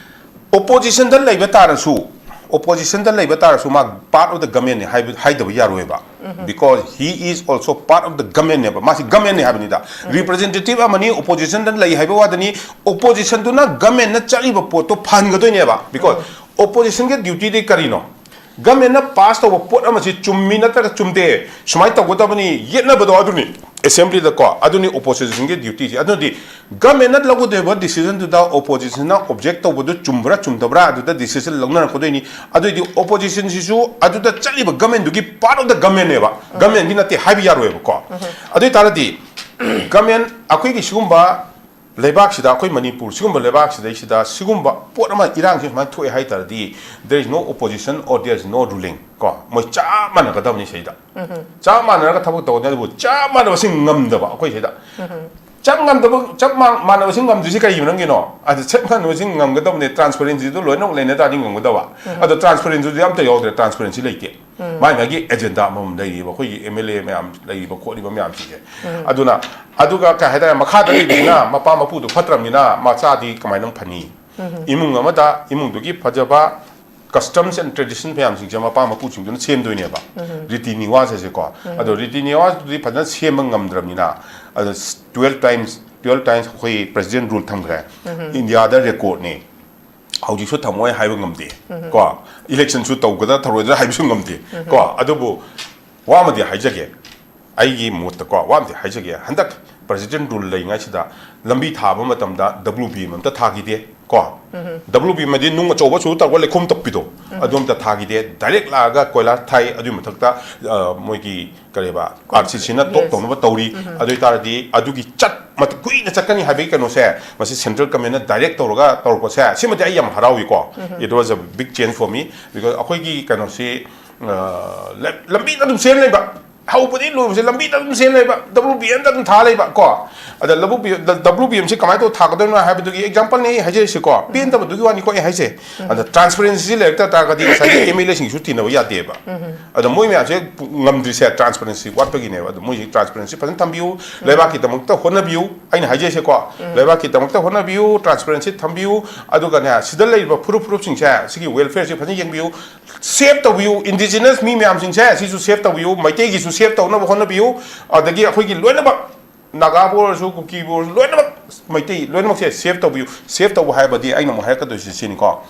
ꯑꯣꯄꯣꯖꯤꯁꯟꯗ ꯂꯩꯕ ꯇꯥꯔꯁꯨ, ꯑꯣꯄꯣꯖꯤꯁꯟꯗ ꯂꯩꯕ ꯇꯥꯔꯁꯨ ꯃꯥ part of the government ꯅꯤ ꯍꯥꯏꯕ, ꯍꯥꯏꯗꯕ ꯌꯥꯔꯣꯏꯕ꯫ Because he is also part of the government ꯅꯦꯕ꯫ ꯃꯥꯁꯤ government ꯅꯤ ꯍꯥꯏꯕꯅꯤꯗ꯫ ꯔꯤꯄ꯭ꯔꯖꯦꯟꯇꯦꯇꯤꯚ ꯑꯃꯅꯤ, ꯑꯣꯄꯣꯖꯤꯁꯟꯗ ꯂꯩ ꯍꯥꯏꯕ ꯋꯥꯗꯅꯤ꯫ ꯑꯣꯄꯣꯖꯤꯁꯟꯗꯨꯅ government ꯅ ꯆꯠꯂꯤꯕ ꯄꯣꯠꯇꯣ ꯐꯍꯟꯒꯗꯣꯏꯅꯦꯕ꯫ Because ꯑꯣꯄꯣꯖꯤꯁꯟꯒꯤ ꯗ꯭ꯌꯨꯇꯤꯗꯤ ꯀꯔꯤꯅꯣ? ꯒꯃꯦꯟꯅ ꯄꯥꯁ ꯇꯧꯕ ꯄꯣꯠ ꯑꯃꯁꯤ ꯆꯨꯝꯃꯤ ꯅꯠꯇ꯭ꯔꯒ ꯆꯨꯝꯗꯦ, ꯁꯨꯃꯥꯏꯅ ꯇꯧꯒꯗꯕꯅꯤ, ꯌꯦꯠꯅꯕꯗꯣ ꯑꯗꯨꯅꯤ ꯑꯦꯁꯦꯝꯕ꯭ꯂꯤꯗꯀꯣ, ꯑꯗꯨꯅꯤ ꯑꯣꯄꯣꯖꯤꯁꯟꯒꯤ ꯗ꯭ꯌꯨꯇꯤꯁꯤ꯫ ꯑꯗꯨꯗꯤ ꯒꯃꯦꯟꯅ ꯂꯧꯒꯗꯧꯔꯤꯕ ꯗꯤꯁꯤꯖꯟꯗꯨꯗ ꯑꯣꯄꯣꯖꯤꯁꯟꯅ ꯑꯣꯕꯖꯦꯛ ꯇꯧꯕꯗꯨ ꯆꯨꯝꯕ꯭ꯔꯥ ꯆꯨꯝꯗꯕ꯭ꯔꯥ, ꯑꯗꯨꯗ ꯗꯤꯁꯤꯖꯟ ꯂꯧꯅꯔꯛꯀꯗꯣꯏꯅꯤ꯫ ꯑꯗꯨꯏꯗꯤ ꯑꯣꯄꯣꯖꯤꯁꯟꯁꯤꯁꯨ ꯑꯗꯨꯗ ꯆꯠꯂꯤꯕ ꯒꯃꯦꯟꯗꯨꯒꯤ part of the government ꯅꯦꯕ, ꯒꯃꯦꯟꯒꯤ ꯅꯠꯇꯦ ꯍꯥꯏꯕ ꯌꯥꯔꯣꯏꯕꯀꯣ꯫ ꯑꯗꯨ ꯑꯣꯏ ꯇꯥꯔꯗꯤ ꯒꯃꯦꯟ, ꯑꯩꯈꯣꯏꯒꯤ ꯁꯤꯒꯨꯝꯕ ꯂꯩꯕꯥꯛꯁꯤꯗ, ꯑꯩꯈꯣꯏ ꯃꯅꯤꯄꯨꯔ ꯁꯤꯒꯨꯝꯕ ꯂꯩꯕꯥꯛꯁꯤꯗꯩꯁꯤꯗ ꯁꯤꯒꯨꯝꯕ ꯄꯣꯠ ꯑꯃ, ꯏꯔꯥꯡꯁꯤ ꯁꯨꯃꯥꯏꯅ ꯊꯣꯛꯑꯦ ꯍꯥꯏ ꯇꯥꯔꯗꯤ, there is no opposition or there is no ruling ꯀꯣ, ꯃꯣꯏ ꯆꯞ ꯃꯥꯟꯅꯒꯗꯕꯅꯤ ꯁꯤꯗ꯫ ꯆꯞ ꯃꯥꯟꯅꯔꯒ ꯊꯕꯛ ꯇꯧꯒꯗꯕꯅꯤ꯫ ꯑꯗꯨꯕꯨ ꯆꯞ ꯃꯥꯟꯅꯕꯁꯤ ꯉꯝꯗꯕ ꯑꯩꯈꯣꯏ ꯁꯤꯗ꯫ ꯆꯞ ꯉꯝꯗꯕ, ꯆꯞ ꯃꯥꯟ-, ꯃꯥꯟꯅꯕꯁꯤ ꯉꯝꯗ꯭ꯔꯤꯁꯤ ꯀꯔꯤꯒꯤ ꯃꯔꯝꯒꯤꯅꯣ? ꯑꯗꯨ ꯆꯞ ꯃꯥꯟꯅꯕꯁꯤ ꯉꯝꯒꯗꯕꯅꯤ, ꯇ꯭ꯔꯥꯟꯁꯄꯔꯦꯟꯁꯤꯗꯨ ꯂꯣꯏꯅꯃꯛ ꯂꯩꯅ ꯇꯥꯔꯗꯤ ꯉꯝꯒꯗꯕ꯫ ꯑꯗꯣ ꯇ꯭ꯔꯥꯟꯁꯄꯔꯦꯟꯁꯤꯗꯤ ꯑꯝꯇ ꯌꯥꯎꯗ꯭ꯔꯦ, ꯇ꯭ꯔꯥꯟꯁꯄꯔꯦꯟꯁꯤ ꯂꯩꯇꯦ꯫ ꯃꯥꯏ ꯃꯥꯒꯤ ꯑꯦꯖꯦꯟꯗꯥ ꯑꯃꯃꯝ ꯂꯩꯔꯤꯕ ꯑꯩꯈꯣꯏꯒꯤ ꯑꯦꯝ ꯑꯦꯜ ꯑꯦ ꯃꯌꯥꯝ ꯂꯩꯔꯤꯕ ꯈꯣꯠꯂꯤꯕ ꯃꯌꯥꯝꯁꯤꯡꯁꯦ꯫ ꯑꯗꯨꯅ ꯑꯗꯨꯒ ꯀꯩ ꯍꯥꯏꯇꯥꯔꯦ, ꯃꯈꯥꯗ ꯂꯩꯕꯁꯤꯅ ꯃꯄꯥ ꯃꯄꯨꯗꯨ ꯐꯠꯇ꯭ꯔꯕꯅꯤꯅ ꯃꯆꯥꯗꯤ ꯀꯃꯥꯏꯅ ꯐꯅꯤ? ꯏꯃꯨꯡ ꯑꯃꯗ ꯏꯃꯨꯡꯗꯨꯒꯤ ꯐꯖꯕ customs and tradition ꯃꯌꯥꯝꯁꯤꯡꯁꯦ ꯃꯄꯥ ꯃꯄꯨꯁꯤꯡꯗꯨꯅ ꯁꯦꯝꯗꯣꯏꯅꯦꯕ, ꯔꯤꯇꯤ ꯅꯤꯋꯥꯁ ꯍꯥꯏꯁꯦꯀꯣ꯫ ꯑꯗꯣ ꯔꯤꯇꯤ ꯅꯤꯋꯥꯁꯇꯨꯗꯤ ꯐꯖꯅ ꯁꯦꯝꯕ ꯉꯝꯗ꯭ꯔꯕꯅꯤꯅ, ꯑꯗꯣ twelve times, twelve times ꯑꯩꯈꯣꯏ president rule ꯊꯝꯈ꯭ꯔꯦ꯫ ꯏꯟꯗꯤꯌꯥꯗ ꯔꯦꯀꯣꯔꯗꯅꯤ꯫ ꯍꯧꯖꯤꯛꯁꯨ ꯊꯝꯃꯣꯏ ꯍꯥꯏꯕ ꯉꯝꯗꯦ ꯀꯣ, ꯏꯂꯦꯛꯁꯟꯁꯨ ꯇꯧꯒꯗ꯭ꯔꯥ ꯇꯧꯔꯣꯏꯗ꯭ꯔꯥ ꯍꯥꯏꯕꯁꯨ ꯉꯝꯗꯦ ꯀꯣ꯫ ꯑꯗꯨꯕꯨ ꯋꯥ ꯑꯃꯗꯤ ꯍꯥꯏꯖꯒꯦ, ꯑꯩꯒꯤ ꯃꯣꯠꯇꯀꯣ ꯋꯥ ꯑꯃꯗꯤ ꯍꯥꯏꯖꯒꯦ, ꯍꯟꯗꯛ president rule ꯂꯩꯉꯩꯁꯤꯗ ꯂꯝꯕꯤ ꯊꯥꯕ ꯃꯇꯝꯗ W B M ꯑꯝꯇ ꯊꯥꯈꯤꯗꯦ ꯀꯣ꯫ W B M ꯗꯤ ꯅꯨꯡ ꯑꯆꯧꯕ ꯆꯨꯔ ꯇꯧꯔꯒ ꯂꯩꯈꯣꯝ ꯇꯞꯄꯤꯗꯣ, ꯑꯗꯣꯝꯇ ꯊꯥꯈꯤꯗꯦ꯫ ꯗꯥꯏꯔꯦꯛ ꯂꯥꯛꯑꯒ ꯀꯣꯏꯂꯥꯁ ꯊꯥꯏ꯫ ꯑꯗꯨꯒꯤ ꯃꯊꯛꯇ, ꯑ, ꯃꯣꯏꯒꯤ ꯀꯔꯤꯕ, ꯑꯥꯔ ꯁꯤ ꯁꯤꯅ ꯇꯣꯛ ꯇꯧꯅꯕ ꯇꯧꯔꯤ꯫ ꯑꯗꯨ ꯑꯣꯏꯇꯥꯔꯗꯤ ꯑꯗꯨꯒꯤ ꯆꯠ ꯃꯇꯝ ꯀꯨꯏꯅ ꯆꯠꯀꯅꯤ ꯍꯥꯏꯕꯒꯤ ꯀꯩꯅꯣꯁꯦ, ꯃꯁꯤ ꯁꯦꯟꯇ꯭ꯔꯦꯜ ꯒꯃꯦꯟꯅ ꯗꯥꯏꯔꯦꯛ ꯇꯧꯔꯒ ꯇꯧꯔꯛꯄꯁꯦ, ꯁꯤꯃꯗꯤ ꯑꯩ ꯌꯥꯝ ꯍꯔꯥꯎꯏꯀꯣ꯫ It was a big change for me, because ꯑꯩꯈꯣꯏꯒꯤ ꯀꯩꯅꯣꯁꯤ, ꯑ, ꯂ-, ꯂꯝꯕꯤꯗ ꯑꯗꯨꯝ ꯆꯦꯟ ꯂꯩꯕ, ꯍꯧꯕꯗꯒꯤ ꯂꯣꯏꯕꯁꯦ ꯂꯝꯕꯤꯗ ꯑꯗꯨꯝ ꯆꯦꯟ ꯂꯩꯕ, ꯗꯕ꯭ꯂꯤꯎ ꯕꯤ ꯑꯦꯝꯗ ꯑꯗꯨꯝ ꯊꯥ ꯂꯩꯕ ꯀꯣ꯫ ꯑꯗ ꯗꯕ꯭ꯂꯤꯎ ꯕꯤ ꯑꯦꯝꯁꯤ ꯀꯃꯥꯏꯅ ꯇꯧꯔ ꯊꯥꯒꯗꯣꯏꯅꯣ ꯍꯥꯏꯕꯗꯨꯒꯤ ꯑꯦꯛꯖꯥꯝꯄꯜꯅꯦ ꯑꯩ ꯍꯥꯏꯖꯔꯤꯁꯤꯀꯣ, ꯄꯦꯟꯗꯕꯗꯨꯒꯤ ꯋꯥꯅꯤꯀꯣ ꯑꯩ ꯍꯥꯏꯁꯦ꯫ ꯑꯗ ꯇ꯭ꯔꯥꯟꯁꯄꯔꯦꯟꯁꯤ ꯂꯩꯔꯛꯇ ꯇꯥꯔꯒꯗꯤ ꯉꯁꯥꯏꯒꯤ ꯑꯦꯝ ꯑꯦꯜ ꯑꯦꯁꯤꯡꯁꯨ ꯇꯤꯟꯅꯕ ꯌꯥꯗꯦꯕ꯫ ꯑꯗ ꯃꯣꯏ ꯃꯌꯥꯝꯁꯦ ꯉꯝꯗ꯭ꯔꯤꯁꯦ ꯇ꯭ꯔꯥꯟꯁꯄꯔꯦꯟꯁꯤ ꯋꯥꯠꯄꯒꯤꯅꯦꯕ꯫ ꯑꯗꯣ ꯃꯣꯏꯁꯤ ꯇ꯭ꯔꯥꯟꯁꯄꯔꯦꯟꯁꯤ ꯐꯖꯅ ꯊꯝꯕꯤꯌꯨ, ꯂꯩꯕꯥꯛꯀꯤꯗꯃꯛꯇ ꯍꯣꯠꯅꯕꯤꯌꯨ꯫ ꯑꯩꯅ ꯍꯥꯏꯖꯩꯁꯦꯀꯣ, ꯂꯩꯕꯥꯛꯀꯤꯗꯃꯛꯇ ꯍꯣꯠꯅꯕꯤꯌꯨ, ꯇ꯭ꯔꯥꯟꯁꯄꯔꯦꯟꯁꯤ ꯊꯝꯕꯤꯌꯨ꯫ ꯑꯗꯨꯒꯅꯦ, ꯁꯤꯗ ꯂꯩꯔꯤꯕ ꯐꯨꯔꯨꯞ ꯐꯨꯔꯨꯞꯁꯤꯡꯁꯦ ꯁꯤꯒꯤ ꯋꯦꯜꯐꯤꯌꯔꯁꯤ ꯐꯖꯅ ꯌꯦꯡꯕꯤꯌꯨ, ꯁꯦꯞ ꯇꯧꯕꯤꯌꯨ꯫ ꯏꯟꯗꯤꯖꯤꯅꯁ ꯃꯤ ꯃꯌꯥꯝꯁꯤꯡꯁꯦ ꯁꯤꯁꯨ ꯁꯦꯞ ꯇꯧꯕꯤꯌꯨ, ꯃꯩꯇꯩꯒꯤꯁꯨ ꯁꯦꯞ ꯇꯧꯅꯕ ꯍꯣꯠꯅꯕꯤꯌꯨ꯫ ꯑꯗꯒꯤ ꯑꯩꯈꯣꯏꯒꯤ ꯂꯣꯏꯅꯃꯛ, ꯅꯥꯒꯥꯕꯨ ꯑꯣꯏꯔꯁꯨ, ꯀꯨꯀꯤꯕꯨ ꯑꯣꯏꯔꯁꯨ, ꯂꯣꯏꯅꯃꯛ ꯃꯩꯇꯩ ꯂꯣꯏꯅꯃꯛꯁꯦ ꯁꯦꯞ ꯇꯧꯕꯤꯌꯨ꯫ ꯁꯦꯞ ꯇꯧꯕ ꯍꯥꯏꯕꯗꯤ ꯑꯩꯅ ꯑꯃꯨꯛ ꯍꯥꯏꯔꯛꯀꯗꯣꯏꯁꯤ ꯁꯤꯅꯤꯀꯣ,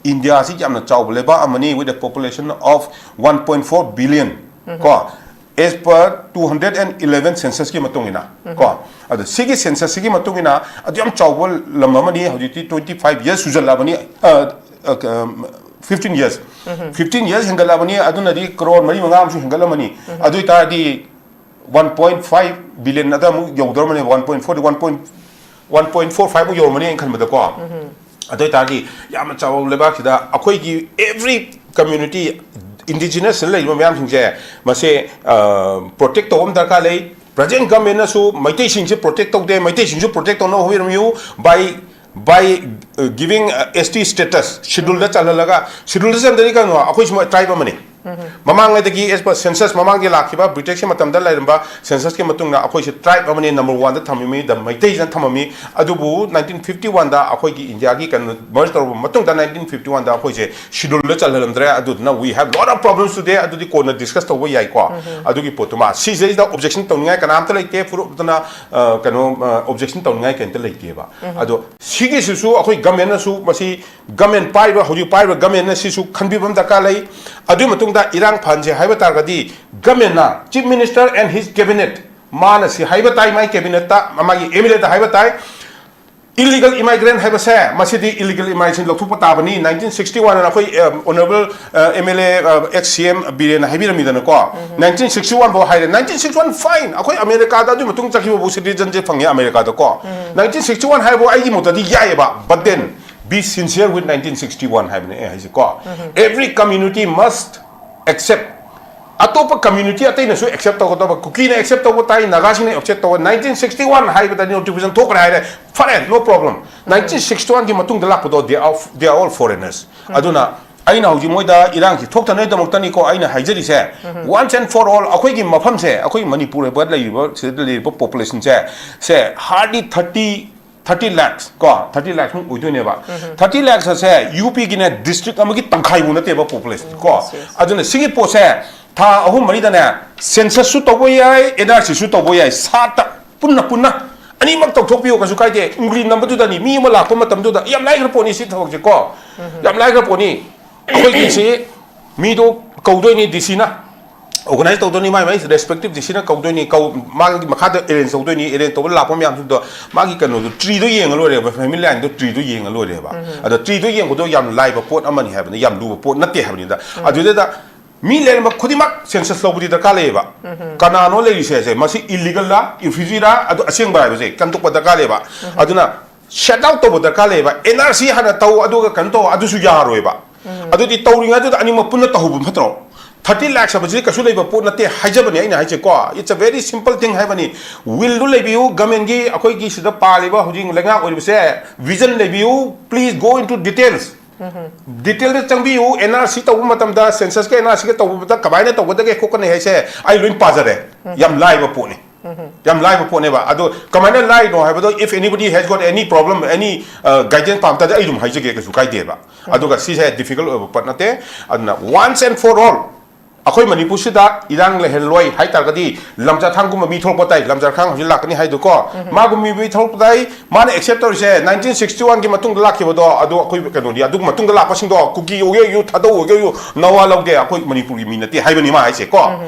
ꯏꯟꯗꯤꯌꯥꯁꯤ ꯌꯥꯝꯅ ꯆꯥꯎꯕ ꯂꯩꯕꯥꯛ ꯑꯃꯅꯤ, with a population of one point four billion ꯀꯣ, as per two hundred and eleven censusꯀꯤ ꯃꯇꯨꯡ ꯏꯟꯅ ꯀꯣ꯫ ꯑꯗꯣ ꯁꯤꯒꯤ censusꯁꯤꯒꯤ ꯃꯇꯨꯡ ꯏꯟꯅ ꯑꯗꯨ ꯌꯥꯝ ꯆꯥꯎꯕ ꯂꯝ ꯑꯃꯅꯤ꯫ ꯍꯧꯖꯤꯛꯇꯤ twenty five years ꯁꯨꯖꯜꯂꯛꯑꯕꯅꯤ, ꯑ, ꯑ, ꯐꯤꯐꯇꯤꯟ ꯌꯔꯁ, ꯐꯤꯐꯇꯤꯟ ꯌꯔꯁ ꯍꯦꯟꯒꯠꯂꯛꯑꯕꯅꯤ꯫ ꯑꯗꯨꯅꯗꯤ ꯀꯔꯣꯔ ꯃꯔꯤ ꯃꯉꯥ ꯑꯃꯁꯨ ꯍꯦꯟꯒꯠꯂꯝꯃꯅꯤ꯫ ꯑꯗꯨ ꯑꯣꯏꯇꯥꯔꯗꯤ one point five billion ꯑꯗ ꯑꯃꯨꯛ ꯌꯧꯗꯧꯔꯝꯃꯅꯤ, one point four, one point, one point four five ꯃꯨꯛ ꯌꯧꯔꯝꯃꯅꯤ ꯑꯩꯅ ꯈꯟꯕꯗꯀꯣ꯫ ꯑꯗꯨ ꯑꯣꯏꯇꯥꯔꯗꯤ ꯌꯥꯝꯅ ꯆꯥꯎꯕ ꯂꯩꯕꯥꯛꯁꯤꯗ ꯑꯩꯈꯣꯏꯒꯤ every community, indigenous ꯂꯩꯔꯤꯕ ꯃꯌꯥꯝꯁꯤꯡꯁꯦ, ꯃꯁꯦ, ꯑ, protect ꯇꯧꯕ ꯑꯃ ꯗꯔꯀꯥꯔ ꯂꯩ꯫ Present governmentꯅꯁꯨ ꯃꯩꯇꯩꯁꯤꯡꯁꯦ protect ꯇꯧꯗꯦ, ꯃꯩꯇꯩꯁꯤꯡꯁꯨ protect ꯇꯧꯅꯕ ꯍꯣꯠꯅꯕꯤꯌꯨ꯫ By, by, uh, giving, uh, S T status, scheduleꯗ ꯆꯜꯍꯜꯂꯒ, scheduleꯗ ꯆꯟꯗ꯭ꯔꯗꯤ ꯀꯩꯅꯣ, ꯑꯩꯈꯣꯏꯁꯨ tribe ꯑꯃꯅꯤ꯫ ꯃꯃꯥꯡꯉꯩꯗꯒꯤ, as per census ꯃꯃꯥꯡꯒꯤ ꯂꯥꯛꯈꯤꯕ ꯕ꯭ꯔꯤꯇꯤꯁꯀꯤ ꯃꯇꯝꯗ ꯂꯩꯔꯝꯕ censusꯀꯤ ꯃꯇꯨꯡꯗ ꯑꯩꯈꯣꯏꯁꯦ tribe ꯑꯃꯅꯤ, number oneꯗ ꯊꯝꯃꯝꯃꯤ, the ꯃꯩꯇꯩꯁꯤꯅ ꯊꯝꯃꯝꯃꯤ꯫ ꯑꯗꯨꯕꯨ nineteen fifty oneꯗ ꯑꯩꯈꯣꯏꯒꯤ ꯏꯟꯗꯤꯌꯥꯒꯤ ꯀꯩꯅꯣ merge ꯇꯧꯔꯕ ꯃꯇꯨꯡꯗ, nineteen fifty oneꯗ ꯑꯩꯈꯣꯏꯁꯦ scheduleꯗ ꯆꯜꯍꯜꯂꯝꯗ꯭ꯔꯦ꯫ ꯑꯗꯨꯗꯨꯅ we have lot of problems today꯫ ꯑꯗꯨꯗꯤ ꯀꯣꯟꯅ discuss ꯇꯧꯕ ꯌꯥꯏꯀꯣ꯫ ꯑꯗꯨꯒꯤ ꯄꯣꯠꯇꯨꯃ, ꯁꯤꯁꯤꯗꯩꯗ objection ꯇꯧꯅꯤꯡꯉꯥꯏ ꯀꯅꯥꯝꯇ ꯂꯩꯇꯦ꯫ ꯐꯨꯔꯨꯞꯇꯅ, ꯑ, ꯀꯩꯅꯣ, ꯑ, objection ꯇꯧꯅꯤꯡꯉꯥꯏ ꯀꯩꯝꯇ ꯂꯩꯇꯦꯕ꯫ ꯑꯗꯣ ꯁꯤꯒꯤꯁꯤꯁꯨ ꯑꯩꯈꯣꯏ governmentꯅꯁꯨ ꯃꯁꯤ government ꯄꯥꯏꯔꯤꯕ, ꯍꯧꯖꯤꯛ ꯄꯥꯏꯔꯤꯕ governmentꯅ ꯁꯤꯁꯨ ꯈꯟꯕꯤꯕ ꯑꯃ ꯗꯔꯀꯥꯔ ꯂꯩ꯫ ꯑꯗꯨꯒꯤ ꯃꯇꯨꯡꯗ ꯏꯔꯥꯡ ꯐꯍꯟꯁꯦ ꯍꯥꯏꯕ ꯇꯥꯔꯒꯗꯤ governmentꯅ, Chief Minister and his cabinet, ꯃꯥꯅ ꯁꯤ ꯍꯥꯏꯕ ꯇꯥꯏ, ꯃꯥꯒꯤ cabinetꯇ, ꯃꯥꯒꯤ MLAꯗ ꯍꯥꯏꯕ ꯇꯥꯏ, Illegal immigrant ꯍꯥꯏꯕꯁꯦ, ꯃꯁꯤꯗꯤ illegal immigration ꯂꯧꯊꯣꯛꯄ ꯇꯥꯕꯅꯤ꯫ Nineteen sixty one ꯑꯅ ꯑꯩꯈꯣꯏ ꯑ, honorable M L A, X ꯁꯤ ꯑꯦꯝ ꯕꯤꯔꯦꯟꯅ ꯍꯥꯏꯕꯤꯔꯝꯃꯤꯗꯅꯀꯣ, nineteen sixty one ꯐꯥꯎ ꯍꯥꯏꯔꯦ꯫ Nineteen sixty one fine, ꯑꯩꯈꯣꯏ ꯑꯃꯦꯔꯤꯀꯥꯗ ꯑꯗꯨꯒꯤ ꯃꯇꯨꯡ ꯆꯠꯈꯤꯕꯐꯥꯎ citizenship ꯐꯪꯉꯦ ꯑꯃꯦꯔꯤꯀꯥꯗꯀꯣ꯫ Nineteen sixty one ꯍꯥꯏꯕ ꯑꯩꯒꯤ ꯃꯣꯠꯇꯗꯤ ꯌꯥꯏꯑꯕ, but then be sincere with nineteen sixty one ꯍꯥꯏꯕꯅꯦ ꯑꯩ ꯍꯥꯏꯁꯦꯀꯣ꯫ Every community must accept, ꯑꯇꯣꯞꯄ community ꯑꯇꯩꯅꯁꯨ accept ꯇꯧꯒꯗꯕ, ꯀꯨꯀꯤꯅ accept ꯇꯧꯕ ꯇꯥꯏ, ꯅꯥꯒꯥꯁꯤꯡꯅ accept ꯇꯧꯕ꯫ Nineteen sixty one ꯍꯥꯏꯕꯗ notification ꯊꯣꯛꯈ꯭ꯔꯦ ꯍꯥꯏꯔꯦ, ꯐꯔꯦ, no problem꯫ Nineteen sixty one ꯒꯤ ꯃꯇꯨꯡꯗ ꯂꯥꯛꯄꯗꯣ, they are, they are all foreigners꯫ ꯑꯗꯨꯅ ꯑꯩꯅ ꯍꯧꯖꯤꯛ ꯃꯣꯏꯗ ꯏꯔꯥꯡꯁꯤ ꯊꯣꯛꯇꯅꯕꯒꯤꯗꯃꯛꯇꯅꯤꯀꯣ ꯑꯩꯅ ꯍꯥꯏꯖꯔꯤꯁꯦ꯫ Once and for all, ꯑꯩꯈꯣꯏꯒꯤ ꯃꯐꯝꯁꯦ, ꯑꯩꯈꯣꯏ ꯃꯅꯤꯄꯨꯔꯗ ꯂꯩꯔꯤꯕ, ꯁꯤꯗ ꯂꯩꯔꯤꯕ population ꯁꯦ, ꯁꯦ hardly thirty, thirty lakhs ꯀꯣ, thirty lakhs ꯃꯨꯛ ꯑꯣꯏꯗꯣꯏꯅꯦꯕ꯫ Thirty lakhs ꯑꯁꯦ ꯌꯨ ꯄꯤꯒꯤꯅꯦ district ꯑꯃꯒꯤ ꯇꯪꯈꯥꯏꯐꯥꯎ ꯅꯠꯇꯦꯕ population ꯀꯣ꯫ Yes, yes. ꯑꯗꯨꯅ ꯁꯤꯒꯤ ꯄꯣꯠꯁꯦ ꯊꯥ ꯑꯍꯨꯝ ꯃꯔꯤꯗꯅꯦ census ꯁꯨ ꯇꯧꯕ ꯌꯥꯏ, ꯑꯦꯟ ꯑꯥꯔ ꯁꯤ ꯁꯨ ꯇꯧꯕ ꯌꯥꯏ, ꯁꯥꯠꯇ ꯄꯨꯟꯅ ꯄꯨꯟꯅ ꯑꯅꯤꯃꯛ ꯇꯧꯊꯣꯛꯄꯤꯌꯨ, ꯀꯩꯁꯨ ꯀꯥꯏꯗꯦ꯫ ꯎꯪꯒ꯭ꯔꯤ ꯅꯝꯕꯗꯨꯗꯅꯤ, ꯃꯤ ꯑꯃ ꯂꯥꯛꯄ ꯃꯇꯝꯗꯨꯗ ꯌꯥꯝ ꯂꯥꯏꯈ꯭ꯔ ꯄꯣꯠꯅꯤ ꯁꯤ ꯊꯕꯛꯁꯦ ꯀꯣ꯫ ꯌꯥꯝ ꯂꯥꯏꯈ꯭ꯔ ꯄꯣꯠꯅꯤ꯫ ꯑꯩꯈꯣꯏꯒꯤꯁꯤ ꯃꯤꯗꯣ ꯀꯧꯗꯣꯏꯅꯤ ꯗꯤ ꯁꯤꯅ, organize ꯇꯧꯗꯣꯏꯅꯤ, ꯃꯥꯏ ꯃꯥꯏ respective ꯗꯤ ꯁꯤꯅ ꯀꯧꯗꯣꯏꯅꯤ, ꯀꯧ-, ꯃꯥꯒꯤ ꯃꯈꯥꯗ arrange ꯇꯧꯗꯣꯏꯅꯤ, arrange ꯇꯧꯕ ꯂꯥꯛꯄ ꯃꯌꯥꯝꯁꯤꯡꯗꯣ ꯃꯥꯒꯤ ꯀꯩꯅꯣꯗꯣ, tree ꯗꯣ ꯌꯦꯡꯉ ꯂꯣꯏꯔꯦꯕ, family line ꯗꯣ, tree ꯗꯣ ꯌꯦꯡꯉ ꯂꯣꯏꯔꯦꯕ꯫ ꯑꯗꯣ tree ꯗꯣ ꯌꯦꯡꯕꯗꯣ ꯌꯥꯝ ꯂꯥꯏꯕ ꯄꯣꯠ ꯑꯃꯅꯤ ꯍꯥꯏꯕꯅꯤ, ꯌꯥꯝ ꯂꯨꯕ ꯄꯣꯠ ꯅꯠꯇꯦ ꯍꯥꯏꯕꯅꯤꯗ꯫ ꯑꯗꯨꯗꯩꯗ ꯃꯤ ꯂꯩꯔꯝꯕ ꯈꯨꯗꯤꯡꯃꯛ census ꯂꯧꯕꯗꯤ ꯗꯔꯀꯥꯔ ꯂꯩꯌꯦꯕ꯫ ꯀꯅꯥꯅꯣ ꯂꯩꯔꯤꯁꯦ ꯁꯦ, ꯃꯁꯤ illegal ꯔꯥ, refugee ꯔꯥ, ꯑꯗꯨ ꯑꯁꯦꯡꯕ ꯍꯥꯏꯕꯁꯦ ꯈꯟꯗꯣꯛꯄ ꯗꯔꯀꯥꯔ ꯂꯩꯌꯦꯕ꯫ ꯑꯗꯨꯅ shut out ꯇꯧꯕ ꯗꯔꯀꯥꯔ ꯂꯩꯌꯦꯕ꯫ ꯑꯦꯟ ꯑꯥꯔ ꯁꯤ ꯍꯥꯟꯅ ꯇꯧ, ꯑꯗꯨꯒ ꯀꯩꯅꯣ ꯇꯧ, ꯑꯗꯨꯁꯨ ꯌꯥꯔꯣꯏꯕ꯫ ꯑꯗꯨꯗꯤ ꯇꯧꯔꯤꯉꯩꯗꯨꯗ ꯑꯅꯤꯃꯛ ꯄꯨꯟꯅ ꯇꯧꯍꯧꯕ ꯐꯠꯇ꯭ꯔꯣ? Thirty lakhs ꯍꯥꯏꯕꯁꯤꯗꯤ ꯀꯩꯁꯨ ꯂꯩꯕ ꯄꯣꯠ ꯅꯠꯇꯦ ꯍꯥꯏꯖꯕꯅꯦ ꯑꯩꯅ ꯍꯥꯏꯁꯦꯀꯣ꯫ It's a very simple thing ꯍꯥꯏꯕꯅꯤ꯫ Will ꯗꯨ ꯂꯩꯕꯤꯌꯨ, government ꯒꯤ, ꯑꯩꯈꯣꯏꯒꯤ ꯁꯤꯗ ꯄꯥꯜꯂꯤꯕ ꯍꯧꯖꯤꯛ ꯂꯩꯉꯥꯛ ꯑꯣꯏꯔꯤꯕꯁꯦ, vision ꯂꯩꯕꯤꯌꯨ, please go into details꯫ Detail ꯗ ꯆꯪꯕꯤꯌꯨ, ꯑꯦꯟ ꯑꯥꯔ ꯁꯤ ꯇꯧꯕ ꯃꯇꯝꯗ, census ꯀ ꯑꯦꯟ ꯑꯥꯔ ꯁꯤ ꯒ ꯇꯧꯕꯗ ꯀꯃꯥꯏꯅ ꯇꯧꯒꯗꯒꯦ ꯈꯣꯠꯀꯅꯤ ꯍꯥꯏꯁꯦ ꯑꯩ ꯂꯣꯏ ꯄꯥꯖꯔꯦ꯫ ꯌꯥꯝ ꯂꯥꯏꯕ ꯄꯣꯠꯅꯤ꯫ ꯌꯥꯝ ꯂꯥꯏꯕ ꯄꯣꯠꯅꯦꯕ꯫ ꯑꯗꯣ ꯀꯃꯥꯏꯅ ꯂꯥꯏꯅꯣ ꯍꯥꯏꯕꯗꯣ, if anybody has got any problem, any, uh, guidance ꯄꯥꯝ ꯇꯥꯔꯗꯤ ꯑꯩ ꯑꯗꯨꯝ ꯍꯥꯏꯖꯒꯦ, ꯀꯩꯁꯨ ꯀꯥꯏꯗꯦꯕ꯫ ꯑꯗꯨꯒ ꯁꯤꯁꯦ difficult ꯑꯣꯏꯕ ꯄꯣꯠ ꯅꯠꯇꯦ꯫ ꯑꯗꯨꯅ once and for all ꯑꯩꯈꯣꯏ ꯃꯅꯤꯄꯨꯔꯁꯤꯗ ꯏꯔꯥꯡ ꯂꯩꯍꯜꯂꯣꯏ ꯍꯥꯏ ꯇꯥꯔꯒꯗꯤ, ꯂꯝꯖꯥꯊꯥꯡꯒꯨꯝꯕ ꯃꯤ ꯊꯣꯛꯂꯛꯄ ꯇꯥꯏ, ꯂꯝꯖꯥꯊꯥꯡ ꯍꯧꯖꯤꯛ ꯂꯥꯛꯀꯅꯤ ꯍꯥꯏꯗꯣꯀꯣ, ꯃꯥꯒꯨꯝꯕ ꯃꯤ ꯊꯣꯛꯂꯛꯄ ꯇꯥꯏ꯫ ꯃꯥꯅ accept ꯇꯧꯔꯤꯁꯦ nineteen sixty one ꯒꯤ ꯃꯇꯨꯡꯗ ꯂꯥꯛꯈꯤꯕꯗꯣ, ꯑꯗꯨ ꯑꯩꯈꯣꯏ ꯀꯩꯅꯣꯗꯤ, ꯑꯗꯨ ꯃꯇꯨꯡꯗ ꯂꯥꯛꯄꯁꯤꯡꯗꯣ, ꯀꯨꯀꯤ ꯑꯣꯏꯒꯦ ꯑꯣꯏꯌꯨ, ꯊꯥꯗꯧ ꯑꯣꯏꯒꯦ ꯑꯣꯏꯌꯨ, ꯅꯋꯥ ꯂꯧꯗꯦ, ꯑꯩꯈꯣꯏ ꯃꯅꯤꯄꯨꯔꯒꯤ ꯃꯤ ꯅꯠꯇꯦ ꯍꯥꯏꯕꯅꯤ ꯃꯥ ꯍꯥꯏꯁꯦ ꯀꯣ꯫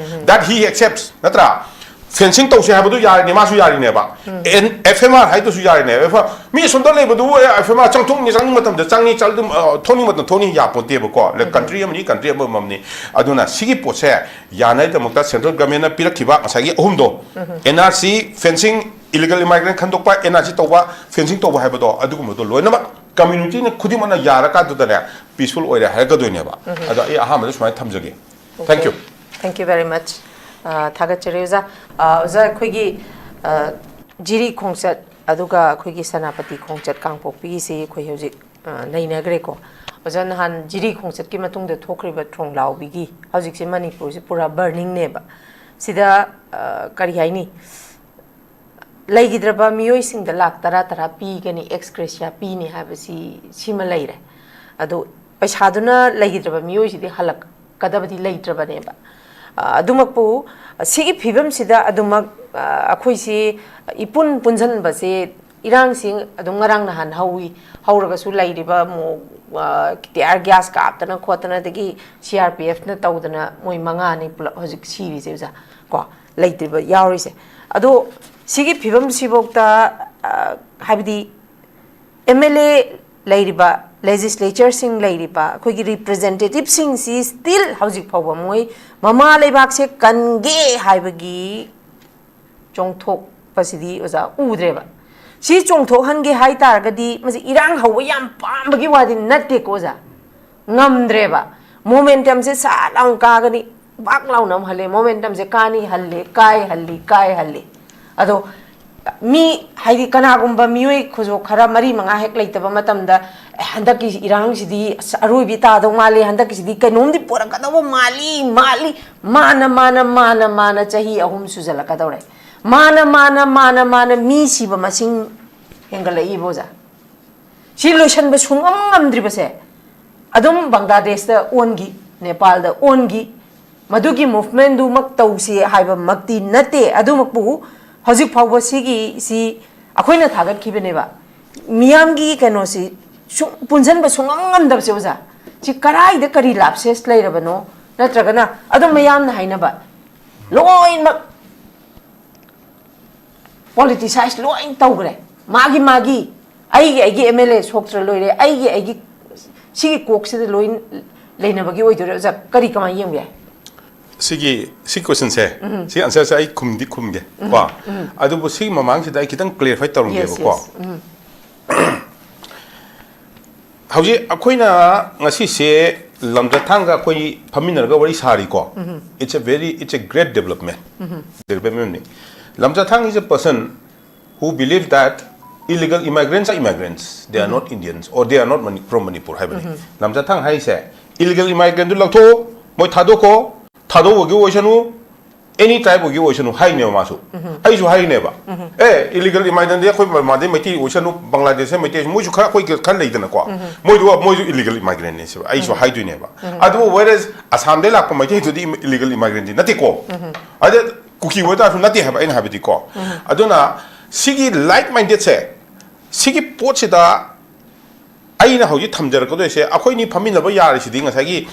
That he accepts, ꯅꯠꯇ꯭ꯔꯥ? ꯐꯦꯟꯁꯤꯡ ꯇꯧꯁꯦ ꯍꯥꯏꯕꯗꯨ ꯌꯥꯔꯤꯅꯦ, ꯃꯥꯁꯨ ꯌꯥꯔꯤꯅꯦꯕ꯫ ꯑꯦꯐ ꯑꯦꯝ ꯑꯥꯔ ꯍꯥꯏꯗꯨꯁꯨ ꯌꯥꯔꯤꯅꯦ꯫ ꯑꯦꯐ ꯑꯦꯝ ꯑꯥꯔ ꯃꯤ ꯑꯁꯣꯝꯗ ꯂꯩꯕꯗꯨꯕꯨ ꯑꯦ, ꯑꯦꯐ ꯑꯦꯝ ꯑꯥꯔ ꯆꯪꯊꯣꯛꯅꯤ, ꯆꯪꯅꯤꯡꯕ ꯃꯇꯝꯗ ꯆꯪꯅꯤ, ꯆꯪ-, ꯑꯗꯨꯝ, ꯑ, ꯊꯣꯛꯅꯤꯡꯕ ꯃꯇꯝꯗ ꯊꯣꯛꯅꯤ, ꯌꯥꯄꯣꯟꯇꯦꯕꯀꯣ꯫ ꯀꯟꯇ꯭ꯔꯤ ꯑꯃꯅꯤ, ꯀꯟꯇ꯭ꯔꯤ ꯑꯃꯃꯝꯅꯤ꯫ ꯑꯗꯨꯅ ꯁꯤꯒꯤ ꯄꯣꯠꯁꯦ ꯌꯥꯅꯕꯒꯤꯗꯃꯛꯇ ꯁꯦꯟꯇ꯭ꯔꯦꯜ ꯒꯚꯔꯟꯃꯦꯟꯠꯅ ꯄꯤꯔꯛꯈꯤꯕ ꯉꯁꯥꯏꯒꯤ ꯑꯍꯨꯝꯗꯣ, N R C, fencing, illegal immigrant ꯈꯟꯗꯣꯛꯄ, ꯑꯦꯟ ꯑꯥꯔ ꯁꯤ ꯇꯧꯕ, ꯐꯦꯟꯁꯤꯡ ꯇꯧꯕ ꯍꯥꯏꯕꯗꯣ, ꯑꯗꯨꯒꯨꯝꯕꯗꯣ ꯂꯣꯏꯅꯃꯛ ꯀꯝꯃ꯭ꯌꯨꯅꯤꯇꯤꯅ ꯈꯨꯗꯤꯡꯃꯛꯅ ꯌꯥꯔꯀꯥꯟꯗꯨꯗꯅꯦ ꯄꯤꯁꯐꯨꯜ ꯑꯣꯏꯔꯦ ꯍꯥꯏꯔꯛꯀꯗꯣꯏꯅꯦꯕ꯫ ꯑꯗꯣ ꯑꯩ ꯑꯍꯥꯟꯕꯗ ꯁꯨꯃꯥꯏꯅ ꯊꯝꯖꯒꯦ꯫ Thank you. Thank you very much. ꯑ, ꯊꯥꯒꯠꯆꯔꯤ ꯑꯣꯖꯥ꯫ ꯑ, ꯑꯣꯖꯥ, ꯑꯩꯈꯣꯏꯒꯤ, ꯑ, ꯖꯤꯔꯤ ꯈꯣꯡꯆꯠ ꯑꯗꯨꯒ ꯑꯩꯈꯣꯏꯒꯤ ꯁꯦꯅꯥꯄꯇꯤ ꯈꯣꯡꯆꯠ ꯀꯥꯡꯄꯣꯛꯄꯤꯒꯤꯁꯤ ꯑꯩꯈꯣꯏ ꯍꯧꯖꯤꯛ, ꯑ, ꯅꯩꯅꯈ꯭ꯔꯦꯀꯣ꯫ ꯑꯣꯖꯥ, ꯅꯍꯥꯟ ꯖꯤꯔꯤ ꯈꯣꯡꯆꯠꯀꯤ ꯃꯇꯨꯡꯗ ꯊꯣꯛꯈ꯭ꯔꯤꯕ ꯊꯣꯡꯂꯥꯎꯕꯤꯒꯤ, ꯍꯧꯖꯤꯛꯁꯦ ꯃꯅꯤꯄꯨꯔꯁꯦ ꯄꯨꯔꯥ ꯕꯔꯅꯤꯡꯅꯦꯕ꯫ ꯁꯤꯗ, ꯑ, ꯀꯔꯤ ꯍꯥꯏꯅꯤ? ꯂꯩꯈꯤꯗ꯭ꯔꯕ ꯃꯤꯑꯣꯏꯁꯤꯡꯗ ꯂꯥꯛ ꯇꯔꯥ ꯇꯔꯥ ꯄꯤꯒꯅꯤ, ꯑꯦꯛꯁ ꯒ꯭ꯔꯦꯁꯤꯌꯥ ꯄꯤꯅꯤ ꯍꯥꯏꯕꯁꯤ, ꯁꯤꯃ ꯂꯩꯔꯦ꯫ ꯑꯗꯣ ꯄꯩꯁꯥꯗꯨꯅ ꯂꯩꯈꯤꯗ꯭ꯔꯕ ꯃꯤꯑꯣꯏꯁꯤꯗꯤ ꯍꯜꯂꯛꯀꯗꯕꯗꯤ ꯂꯩꯇ꯭ꯔꯕꯅꯦꯕ꯫ ꯑ, ꯑꯗꯨꯃꯛꯄꯨ ꯁꯤꯒꯤ ꯐꯤꯕꯝꯁꯤꯗ ꯑꯗꯨꯃꯛ, ꯑ, ꯑꯩꯈꯣꯏꯁꯤ ꯏꯄꯨꯟ ꯄꯨꯟꯁꯤꯟꯕꯁꯦ, ꯏꯔꯥꯡꯁꯤ ꯑꯗꯨꯝ ꯉꯔꯥꯡ ꯅꯍꯥꯟ ꯍꯧꯏ, ꯍꯧꯔꯒꯁꯨ ꯂꯩꯔꯤꯕ ꯑꯃꯨꯛ, ꯑ, ꯇꯤꯌꯥꯔ ꯒ꯭ꯌꯥꯁ ꯀꯥꯞꯇꯅ ꯈꯣꯠꯇꯅ, ꯑꯗꯒꯤ ꯁꯤ ꯑꯥꯔ ꯄꯤ ꯑꯦꯐꯅ ꯇꯧꯗꯅ ꯃꯣꯏ ꯃꯉꯥꯅꯤ ꯄꯨꯂꯞ ꯍꯧꯖꯤꯛ ꯁꯤꯔꯤꯁꯦ ꯑꯣꯖꯥ꯫ ꯀꯣ, ꯂꯩꯇ꯭ꯔꯤꯕ ꯌꯥꯎꯔꯤꯁꯦ꯫ ꯑꯗꯣ ꯁꯤꯒꯤ ꯐꯤꯕꯝꯁꯤꯐꯥꯎꯗ, ꯑ, ꯍꯥꯏꯕꯗꯤ ꯑꯦꯝ ꯑꯦꯜ ꯑꯦ ꯂꯩꯔꯤꯕ, ꯂꯦꯖꯤꯁꯂꯦꯆꯔꯁꯤꯡ ꯂꯩꯔꯤꯕ, ꯑꯩꯈꯣꯏꯒꯤ ꯔꯤꯄ꯭ꯔꯖꯦꯟꯇꯦꯇꯤꯞꯁꯤꯡꯁꯤ ꯁ꯭ꯇꯤꯜ ꯍꯧꯖꯤꯛ ꯐꯥꯎꯕ ꯃꯣꯏ ꯃꯃꯥ ꯂꯩꯕꯥꯛꯁꯦ ꯀꯟꯒꯦ ꯍꯥꯏꯕꯒꯤ ꯆꯣꯡꯊꯣꯛꯄꯁꯤꯗꯤ ꯑꯣꯖꯥ ꯎꯗ꯭ꯔꯦꯕ꯫ ꯁꯤ ꯆꯣꯡꯊꯣꯛꯍꯟꯒꯦ ꯍꯥꯏ ꯇꯥꯔꯒꯗꯤ ꯃꯁꯤ ꯏꯔꯥꯡ ꯍꯧꯕ ꯌꯥꯝ ꯄꯥꯝꯕꯒꯤ ꯋꯥꯗꯤ ꯅꯠꯇꯦꯀꯣ ꯑꯣꯖꯥ꯫ ꯉꯝꯗ꯭ꯔꯦꯕ꯫ ꯃꯣꯃꯦꯟꯇꯝꯁꯦ ꯁꯠ ꯂꯥꯎꯅ ꯀꯥꯒꯅꯤ, ꯕꯥꯛ ꯂꯥꯎꯅ ꯑꯃꯨꯛ ꯍꯜꯂꯦ꯫ ꯃꯣꯃꯦꯟꯇꯝꯁꯦ ꯀꯥꯅꯤ, ꯍꯜꯂꯦ, ꯀꯥꯏ, ꯍꯜꯂꯤ, ꯀꯥꯏ, ꯍꯜꯂꯤ꯫ ꯑꯗꯣ ꯃꯤ, ꯍꯥꯏꯗꯤ ꯀꯅꯥꯒꯨꯝꯕ ꯃꯤꯑꯣꯏ ꯈꯨꯖꯣ ꯈꯔ ꯃꯔꯤ ꯃꯉꯥ ꯍꯦꯛ ꯂꯩꯇꯕ ꯃꯇꯝꯗ, "ꯑꯦ, ꯍꯟꯗꯛꯀꯤ ꯏꯔꯥꯡꯁꯤꯗꯤ ꯑꯁ ꯑꯔꯣꯏꯕꯤ ꯇꯥꯗꯧ ꯃꯥꯜꯂꯤ, ꯍꯟꯗꯛꯀꯤꯁꯤꯗꯤ ꯀꯩꯅꯣꯝꯗꯤ ꯄꯨꯔꯛꯀꯗꯧꯕ ꯃꯥꯜꯂꯤ, ꯃꯥꯜꯂꯤ", ꯃꯥꯅ, ꯃꯥꯅ, ꯃꯥꯅ, ꯃꯥꯅ ꯆꯍꯤ ꯑꯍꯨꯝ ꯁꯨꯖꯜꯂꯛꯀꯗꯧꯔꯦ꯫ ꯃꯥꯅ, ꯃꯥꯅ, ꯃꯥꯅ, ꯃꯥꯅ ꯃꯤ ꯁꯤꯕ ꯃꯁꯤꯡ ꯍꯦꯟꯒꯠꯂꯛꯏꯕ ꯑꯣꯖꯥ꯫ ꯁꯤ ꯂꯣꯏꯁꯟꯕ ꯁꯨꯡꯉꯝ ꯉꯝꯗ꯭ꯔꯤꯕꯁꯦ ꯑꯗꯨꯝ ꯕꯪꯒ꯭ꯂꯥꯗꯦꯁꯇ ꯑꯣꯟꯈꯤ, ꯅꯦꯄꯥꯜꯗ ꯑꯣꯟꯈꯤ꯫ ꯃꯗꯨꯒꯤ ꯃꯨꯚꯃꯦꯟꯗꯨꯃꯛ ꯇꯧꯁꯤ ꯍꯥꯏꯕꯃꯛꯇꯤ ꯅꯠꯇꯦ꯫ ꯑꯗꯨꯃꯛꯄꯨ ꯍꯧꯖꯤꯛ ꯐꯥꯎꯕ ꯁꯤꯒꯤ, ꯁꯤ ꯑꯩꯈꯣꯏꯅ ꯊꯥꯒꯠꯈꯤꯕꯅꯦꯕ꯫ ꯃꯤꯌꯥꯝꯒꯤ ꯀꯩꯅꯣꯁꯤ ꯁꯨꯝ ꯄꯨꯟꯁꯤꯟꯕ ꯁꯨꯡꯉꯝ ꯉꯝꯗꯕꯁꯦ ꯑꯣꯖꯥ꯫ ꯁꯤ ꯀꯔꯥꯏꯗ ꯀꯔꯤ ꯂꯥꯞꯁꯦꯁ ꯂꯩꯔꯕꯅꯣ? ꯅꯠꯇ꯭ꯔꯒꯅ ꯑꯗꯨꯝ ꯃꯌꯥꯝꯅ ꯍꯥꯏꯅꯕ ꯂꯣꯏꯅꯃꯛ ꯄꯣꯂꯤꯇꯤꯁꯥꯏꯁ ꯂꯣꯏ ꯇꯧꯈ꯭ꯔꯦ꯫ ꯃꯥꯒꯤ ꯃꯥꯒꯤ, ꯑꯩꯒꯤ ꯑꯩꯒꯤ ꯑꯦꯝ ꯑꯦꯜ ꯑꯦ ꯁꯣꯛꯇ꯭ꯔ ꯂꯣꯏꯔꯦ, ꯑꯩꯒꯤ ꯑꯩꯒꯤ, ꯁꯤꯒꯤ ꯀꯣꯛꯁꯤꯗ ꯂꯣꯏ ꯂꯩꯅꯕꯒꯤ ꯑꯣꯏꯗꯣꯏꯔꯥ? ꯑꯣꯖꯥ, ꯀꯔꯤ, ꯀꯃꯥꯏꯅ ꯌꯦꯡꯕ ꯌꯥꯏ? ꯁꯤꯒꯤ ꯁꯤ ꯀꯣꯏꯁꯟꯁꯦ, ꯁꯤ ꯑꯟꯁꯔꯁꯦ ꯑꯩ ꯈꯨꯝꯗꯤ ꯈꯨꯝꯒꯦ ꯀꯣ꯫ ꯑꯗꯨꯕꯨ ꯁꯤꯒꯤ ꯃꯃꯥꯡꯁꯤꯗ ꯑꯩ ꯈꯤꯇꯪ ꯀ꯭ꯂꯦꯔꯤꯐꯥꯏ ꯌꯦꯁ, ꯇꯧꯔꯝꯒꯦꯕꯀꯣ꯫ ꯌꯦꯁ꯫ ꯎꯝ. ꯍꯧꯖꯤꯛ ꯑꯩꯈꯣꯏꯅ ꯉꯁꯤꯁꯦ ꯂꯝꯖꯊꯥꯡꯒ ꯑꯩꯈꯣꯏ ꯐꯝꯃꯤꯟꯅꯔꯒ ꯋꯥꯔꯤ ꯁꯥꯔꯤꯀꯣ꯫ It's a very, it's a great development. Development ꯅꯤ. ꯂꯝꯖꯊꯥꯡ is a person who believe that illegal immigrants are immigrants, they are not Indians or they are not Mani- from Manipur ꯍꯥꯏꯕꯅꯤ. ꯂꯝꯖꯊꯥꯡ ꯍꯥꯏꯁꯦ, illegal ꯏꯃꯥꯏꯒ꯭ꯔꯦꯟꯗꯨ ꯂꯧꯊꯣꯛꯑꯣ, ꯃꯣꯏ ꯊꯥꯗꯣꯛꯈꯣ, ꯊꯥꯗꯣꯛꯑꯣꯒꯤ ꯑꯣꯏꯁꯅꯨ, ꯑꯦꯅꯤ ꯇ꯭ꯔꯥꯏꯕ ꯑꯣꯏꯒꯦ ꯑꯣꯏꯁꯅꯨ ꯍꯥꯏꯅꯦꯕ ꯃꯥꯁꯨ꯫ ꯑꯩꯁꯨ ꯍꯥꯏꯅꯦꯕ, ꯑꯦ, ꯏꯂꯤꯒꯦꯜ ꯏꯃꯥꯏꯒ꯭ꯔꯦꯟꯗꯤ ꯑꯩꯈꯣꯏ ꯃꯥꯗꯤ ꯃꯩꯇꯩ ꯑꯣꯏꯁꯅꯨ, ꯕꯪꯒ꯭ꯂꯥꯗꯦꯁ ꯃꯩꯇꯩ, ꯃꯣꯏꯁꯨ ꯈꯔ ꯑꯩꯈꯣꯏ ꯈꯔ ꯂꯩꯗꯅꯀꯣ꯫ ꯃꯣꯏꯗꯨ ꯃꯣꯏꯁꯨ ꯏꯂꯤꯒꯦꯜ ꯏꯃꯥꯏꯒ꯭ꯔꯦꯟꯅꯦ ꯁꯤꯕ ꯑꯩꯁꯨ ꯍꯥꯏꯗꯣꯏꯅꯦꯕ꯫ ꯑꯗꯨꯕꯨ whereas ꯑꯁꯥꯝꯗꯩ ꯂꯥꯛꯄ ꯃꯩꯇꯩꯗꯨꯗꯤ ꯏꯂꯤꯒꯦꯜ ꯏꯃꯥꯏꯒ꯭ꯔꯦꯟꯗꯤ ꯅꯠꯇꯦꯀꯣ꯫ ꯑꯗ ꯀꯨꯀꯤ ꯑꯣꯏꯇꯥꯔꯁꯨ ꯅꯠꯇꯦ ꯍꯥꯏꯕ ꯑꯩꯅ ꯍꯥꯏꯕꯗꯤꯀꯣ꯫ ꯑꯗꯨꯅ ꯁꯤꯒꯤ ꯂꯥꯏꯛ ꯃꯥꯏꯟꯗꯦꯠꯁꯦ, ꯁꯤꯒꯤ ꯄꯣꯠꯁꯤꯗ ꯑꯩꯅ ꯍꯧꯖꯤꯛ ꯊꯝꯖꯔꯛꯀꯗꯣꯏꯁꯦ, ꯑꯩꯈꯣꯏꯅꯤ ꯐꯝꯃꯤꯟꯅꯕ ꯌꯥꯔꯤꯁꯤꯗꯤ ꯉꯁꯥꯏꯒꯤ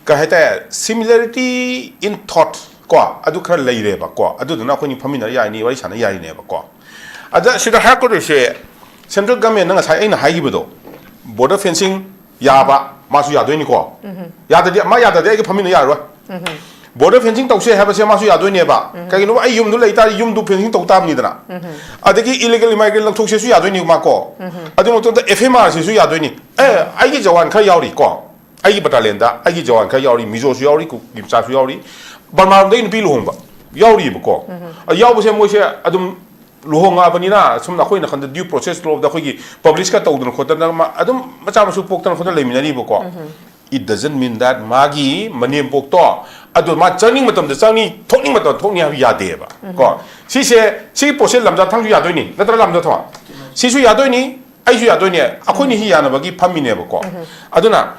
ꯀꯩ ꯍꯥꯏꯇꯥꯔꯦ, similarity in thought ꯀꯣ, ꯑꯗꯨ ꯈꯔ ꯂꯩꯔꯦꯕꯀꯣ꯫ ꯑꯗꯨꯗꯨꯅ ꯑꯩꯈꯣꯏꯅꯤ ꯐꯝꯃꯤꯟꯅ ꯌꯥꯔꯤꯅꯤ, ꯋꯥꯔꯤ ꯁꯥꯟꯅ ꯌꯥꯔꯤꯅꯦꯕꯀꯣ꯫ ꯑꯗ ꯁꯤꯗ ꯍꯥꯏꯔꯛꯀꯗꯣꯏꯁꯦ, central government ꯅ ꯉꯁꯥꯏ ꯑꯩꯅ ꯍꯥꯏꯈꯤꯕꯗꯣ, border fencing ꯌꯥꯕ, ꯃꯥꯁꯨ ꯌꯥꯗꯣꯏꯅꯤꯀꯣ꯫ ꯌꯥꯗ꯭ꯔꯗꯤ, ꯃꯥ ꯌꯥꯗ꯭ꯔꯗꯤ ꯑꯩꯒ ꯐꯝꯃꯤꯟꯅ ꯌꯥꯔꯣꯏ꯫ Border fencing ꯇꯧꯁꯦ ꯍꯥꯏꯕꯁꯦ ꯃꯥꯁꯨ ꯌꯥꯗꯣꯏꯅꯦꯕ꯫ ꯀꯩꯒꯤꯅꯣꯕ, ꯑꯩ ꯌꯨꯝꯗꯨ ꯂꯩ ꯇꯥꯔꯗꯤ ꯌꯨꯝꯗꯨ fencing ꯇꯧ ꯇꯥꯕꯅꯤꯗꯅ꯫ ꯑꯗꯒꯤ illegal immigrant ꯂꯧꯊꯣꯛꯁꯦꯁꯨ ꯌꯥꯗꯣꯏꯅꯤ ꯃꯥ ꯀꯣ꯫ ꯑꯗꯨ ꯃꯇꯨꯡꯗ F M R ꯁꯤꯁꯨ ꯌꯥꯗꯣꯏꯅꯤ꯫ ꯑꯦ, ꯑꯩꯒꯤ ꯖꯋꯥꯟ ꯈꯔ ꯌꯥꯎꯔꯤ ꯀꯣ, ꯑꯩꯒꯤ battalion ꯗ ꯑꯩꯒꯤ ꯖꯋꯥꯟ ꯈꯔ ꯌꯥꯎꯔꯤ, ꯃꯤꯖꯣꯁꯨ ꯌꯥꯎꯔꯤ, ꯀꯨꯀꯤ ꯃꯆꯥꯁꯨ ꯌꯥꯎꯔꯤ, ꯕꯔꯃꯥꯔꯣꯝꯗꯒꯤ ꯅꯨꯄꯤ ꯂꯨꯍꯣꯡꯕ ꯌꯥꯎꯔꯤꯕꯀꯣ꯫ ꯑꯗꯨ ꯌꯥꯎꯕꯁꯦ ꯃꯣꯏꯁꯦ ꯑꯗꯨꯝ ꯂꯨꯍꯣꯡꯉꯛꯑꯕꯅꯤꯅ, ꯁꯨꯝ ꯑꯩꯈꯣꯏ ꯅꯥꯀꯟꯗ due process ꯂꯣꯝꯗ ꯑꯩꯈꯣꯏꯒꯤ publish ꯀ ꯇꯧꯗꯅ ꯈꯣꯠꯇꯅ ꯃ- ꯑꯗꯨꯝ ꯃꯆꯥ ꯃꯁꯨ ꯄꯣꯛꯇꯅ ꯈꯣꯠꯇꯅ ꯂꯩꯃꯤꯟꯅꯔꯤꯕꯀꯣ꯫ It doesn't mean that ꯃꯥꯒꯤ ꯃꯅꯦꯝꯄꯣꯛꯇꯣ ꯑꯗꯣ ꯃꯥ ꯆꯪꯅꯤꯡ ꯃꯇꯝꯗ ꯆꯪꯅꯤ, ꯊꯣꯛꯅꯤꯡ ꯃꯇꯝꯗ ꯊꯣꯛꯅꯤ ꯍꯥꯏꯕ ꯌꯥꯗꯦꯕ ꯀꯣ꯫ ꯁꯤꯁꯦ, ꯁꯤꯒꯤ ꯄꯣꯠꯁꯦ ꯂꯝꯖꯥ ꯊꯥꯡꯁꯨ ꯌꯥꯗꯣꯏꯅꯤ ꯅꯠꯇ꯭ꯔꯥ, ꯂꯝꯖꯥ ꯊꯣꯡ? ꯁꯤꯁꯨ ꯌꯥꯗꯣꯏꯅꯤ, ꯑꯩꯁꯨ ꯌꯥꯗꯣꯏꯅꯤ, ꯑꯩꯈꯣꯏꯅꯤ ꯁꯤ ꯌꯥꯅꯕꯒꯤ ꯐꯝꯃꯤꯅꯦꯕꯀꯣ꯫ ꯑꯗꯨꯅ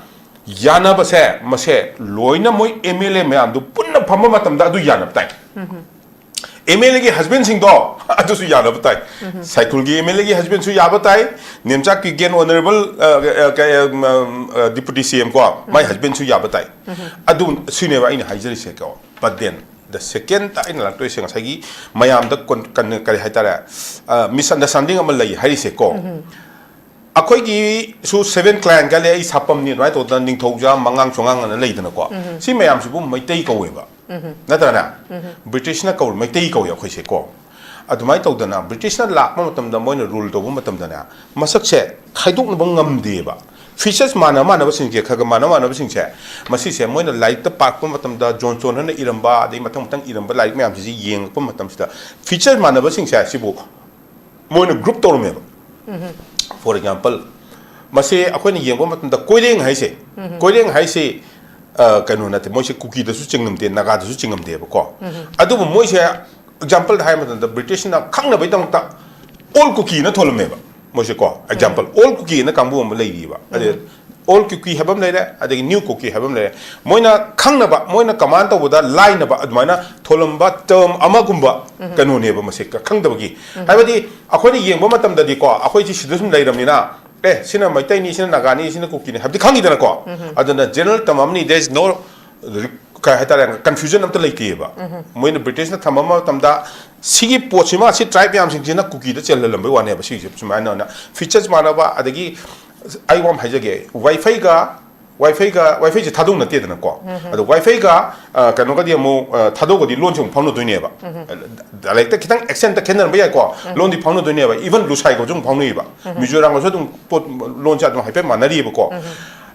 ꯌꯥꯅꯕꯁꯦ, ꯃꯁꯦ ꯂꯣꯏꯅ ꯃꯣꯏ M L A ꯃꯌꯥꯝꯗꯨ ꯄꯨꯟꯅ ꯐꯝꯕ ꯃꯇꯝꯗ ꯑꯗꯨ ꯌꯥꯅꯕ ꯇꯥꯏ꯫ M L A ꯒꯤ husband ꯁꯤꯡꯗꯣ ꯑꯗꯨꯁꯨ ꯌꯥꯅꯕ ꯇꯥꯏ꯫ ꯁꯥꯏꯈꯨꯜꯒꯤ M L A ꯒꯤ husband ꯁꯨ ꯌꯥꯕ ꯇꯥꯏ, ꯅꯦꯝꯆꯥꯛꯀꯤ ꯒꯦꯟ ꯑꯣꯅꯔꯦꯕꯜ ꯗꯤꯄꯨꯇꯤ C M ꯀꯣ, ꯃꯥꯏ husband ꯁꯨ ꯌꯥꯕ ꯇꯥꯏ꯫ ꯑꯗꯨ ꯁꯤꯅꯦꯕ ꯑꯩꯅ ꯍꯥꯏꯖꯔꯤꯁꯦ ꯀꯣ꯫ But then The second ꯑꯩꯅ ꯂꯥꯛꯇꯣꯏꯁꯦ ꯉꯁꯥꯏꯒꯤ ꯃꯌꯥꯝꯗ ꯀꯟ- ꯀꯟ- ꯀꯔꯤ ꯍꯥꯏꯇꯥꯔꯦ, ꯃꯤꯁꯑꯟꯗꯔꯁ꯭ꯇꯦꯟꯗꯤꯡ ꯑꯃ ꯂꯩ ꯍꯥꯏꯔꯤꯁꯦꯀꯣ꯫ ꯑꯩꯈꯣꯏꯒꯤꯁꯨ seven clan ꯀ ꯂꯩ, ꯑꯩ ꯁꯥꯄꯝꯅꯤ ꯑꯗꯨꯃꯥꯏꯅ ꯇꯧꯗꯅ ꯅꯤꯡꯊꯧꯖꯥ ꯃꯉꯥꯡ ꯆꯣꯉꯥꯡ ꯑꯅ ꯂꯩꯗꯅꯀꯣ꯫ ꯁꯤ ꯃꯌꯥꯝꯁꯤꯕꯨ ꯃꯩꯇꯩ ꯀꯧꯋꯦꯕ, ꯅꯠꯇ꯭ꯔꯅ? ꯕ꯭ꯔꯤꯇꯤꯁꯅ ꯀꯧꯔ ꯃꯩꯇꯩ ꯀꯧꯋꯦ ꯑꯩꯈꯣꯏꯁꯦꯀꯣ꯫ ꯑꯗꯨꯃꯥꯏꯅ ꯇꯧꯗꯅ ꯕ꯭ꯔꯤꯇꯤꯁꯅ ꯂꯥꯛꯄ ꯃꯇꯝꯗ, ꯃꯣꯏꯅ ꯔꯨꯜ ꯇꯧꯕ ꯃꯇꯝꯗꯅꯦ, ꯃꯁꯛꯁꯦ ꯈꯥꯏꯗꯣꯛꯅꯕ ꯉꯝꯗꯦꯕ꯫ ꯐꯤꯆꯔꯁ ꯃꯥꯟꯅ ꯃꯥꯟꯅꯕꯁꯤꯡꯁꯦ, ꯈꯔ ꯈꯔ ꯃꯥꯟꯅ ꯃꯥꯟꯅꯕꯁꯤꯡꯁꯦ, ꯃꯁꯤꯁꯦ ꯃꯣꯏꯅ ꯂꯥꯏꯔꯤꯛꯇ ꯄꯥꯔꯛꯄ ꯃꯇꯝꯗ, ꯖꯣꯟꯁꯇꯣꯟ ꯍꯣꯏꯅ ꯏꯔꯝꯕ, ꯑꯗꯩ ꯃꯊꯪ ꯃꯊꯪ ꯏꯔꯝꯕ ꯂꯥꯏꯔꯤꯛ ꯃꯌꯥꯝꯁꯤꯁꯦ ꯌꯦꯡꯉꯛꯄ ꯃꯇꯝꯁꯤꯗ, ꯐꯤꯆꯔꯁ ꯃꯥꯟꯅꯕꯁꯤꯡꯁꯦ ꯁꯤꯕꯨ ꯃꯣꯏꯅ ꯒ꯭ꯔꯨꯞ ꯇꯧꯔꯝꯃꯦꯕ꯫ ꯐꯣꯔ ꯑꯦꯛꯖꯥꯝꯄꯜ, ꯃꯁꯤ ꯑꯩꯈꯣꯏꯅ ꯌꯦꯡꯕ ꯃꯇꯝꯗ ꯀꯣꯏꯔꯦꯡ ꯍꯥꯏꯁꯦ, ꯀꯣꯏꯔꯦꯡ ꯍꯥꯏꯁꯦ, ꯑ, ꯀꯩꯅꯣ ꯅꯠꯇꯦ, ꯃꯣꯏꯁꯦ ꯀꯨꯀꯤꯗꯁꯨ ꯆꯤꯡꯉꯝꯗꯦ, ꯅꯥꯒꯥꯗꯁꯨ ꯆꯤꯡꯉꯝꯗꯦꯕꯀꯣ꯫ ꯑꯗꯨꯕꯨ ꯃꯣꯏꯁꯦ ꯑꯦꯛꯖꯥꯝꯄꯜꯗ ꯍꯥꯏꯕ ꯃꯇꯝꯗ, ꯕ꯭ꯔꯤꯇꯤꯁꯅ ꯈꯪꯅꯕꯒꯤꯗꯃꯛꯇ ꯑꯣꯜ ꯀꯨꯀꯤꯅ ꯊꯣꯜꯂꯝꯃꯦꯕ꯫ ꯃꯣꯏꯁꯦꯀꯣ, ꯑꯦꯛꯖꯥꯝꯄꯜ, ꯑꯣꯜ ꯀꯨꯀꯤꯅ ꯀꯥꯡꯕꯨ ꯑꯃ ꯂꯩꯔꯤꯕ꯫ ꯑꯗꯩ ꯑꯣꯜ ꯀꯨꯀꯤ ꯍꯥꯏꯕ ꯑꯃ ꯂꯩꯔꯦ, ꯑꯗꯒꯤ ꯅ꯭ꯌꯨ ꯀꯨꯀꯤ ꯍꯥꯏꯕ ꯑꯃ ꯂꯩꯔꯦ꯫ ꯃꯣꯏꯅ ꯈꯪꯅꯕ, ꯃꯣꯏꯅ ꯀꯃꯥꯟ ꯇꯧꯕꯗ ꯂꯥꯏꯅꯕ ꯑꯗꯨꯃꯥꯏꯅ ꯊꯣꯜꯂꯝꯕ ꯇꯔꯝ ꯑꯃꯒꯨꯝꯕ ꯀꯩꯅꯣꯅꯦꯕ ꯃꯁꯦ, ꯈꯪꯗꯕꯒꯤ꯫ ꯍꯥꯏꯕꯗꯤ ꯑꯩꯈꯣꯏꯅ ꯌꯦꯡꯕ ꯃꯇꯝꯗꯗꯤꯀꯣ, ꯑꯩꯈꯣꯏꯁꯤ ꯁꯤꯗ ꯁꯨꯝ ꯂꯩꯔꯕꯅꯤꯅ, ꯑꯦ, ꯁꯤꯅ ꯃꯩꯇꯩꯅꯤ, ꯁꯤꯅ ꯅꯥꯒꯥꯅꯤ, ꯁꯤꯅ ꯀꯨꯀꯤꯅꯤ ꯍꯥꯏꯕꯗꯤ ꯈꯪꯉꯤꯗꯅꯀꯣ꯫ ꯑꯗꯨꯅ ꯖꯦꯅꯔꯦꯜ ꯇꯔꯝ ꯑꯃꯅꯤ, there is no, ꯀꯩ ꯍꯥꯏꯇꯥꯔꯦ, ꯀꯟꯐ꯭ꯌꯨꯖꯟ ꯑꯝꯇ ꯂꯩꯇꯦꯕ꯫ ꯃꯣꯏꯅ ꯕ꯭ꯔꯤꯇꯤꯁꯅ ꯊꯝꯕ ꯃꯇꯝꯗ ꯁꯤꯒꯤ ꯄꯣꯠꯁꯤꯃ, ꯁꯤ ꯇ꯭ꯔꯥꯏꯕ ꯃꯌꯥꯝꯁꯤꯡꯁꯤꯅ ꯀꯨꯀꯤꯗ ꯆꯦꯜꯍꯜꯂꯝꯕꯩ ꯋꯥꯅꯦꯕ꯫ ꯁꯤꯁꯦ ꯁꯨꯃꯥꯏꯅ ꯑꯣꯏꯅ ꯐꯤꯆꯔꯁ ꯃꯥꯟꯅꯕ, ꯑꯗꯒꯤ ꯑꯩ ꯋꯥ ꯑꯃ ꯍꯥꯏꯖꯒꯦ, ꯋꯥꯏꯐꯩꯒ, ꯋꯥꯏꯐꯩꯒ, ꯋꯥꯏꯐꯩꯁꯦ ꯊꯥꯗꯣꯛ ꯅꯠꯇꯦꯗꯅꯀꯣ꯫ ꯑꯗꯣ ꯋꯥꯏꯐꯩꯒ, ꯑ, ꯀꯩꯅꯣꯒꯗꯤ ꯑꯃꯨꯛ, ꯑ, ꯊꯥꯗꯣꯛꯒꯗꯤ ꯂꯣꯟꯁꯦ ꯑꯃꯨꯛ ꯐꯥꯎꯅꯗꯣꯏꯅꯦꯕ꯫ ꯗꯥꯏꯂꯦꯛꯇ ꯈꯤꯇꯪ ꯑꯦꯛꯁꯦꯟꯇ ꯈꯦꯠꯅꯔꯝꯕ ꯌꯥꯏꯀꯣ꯫ ꯂꯣꯟꯗꯤ ꯐꯥꯎꯅꯗꯣꯏꯅꯦꯕ꯫ ꯏꯚꯟ ꯂꯨꯁꯥꯏꯒꯁꯨ ꯑꯃꯨꯛ ꯐꯥꯎꯅꯩꯕ꯫ ꯃꯤꯖꯣꯔꯥꯝꯒꯁꯨ ꯑꯗꯨꯝ ꯄꯣꯠ, ꯂꯣꯟꯁꯦ ꯑꯗꯨꯝ ꯍꯥꯏꯐꯦꯠ ꯃꯥꯟꯅꯔꯤꯕꯀꯣ꯫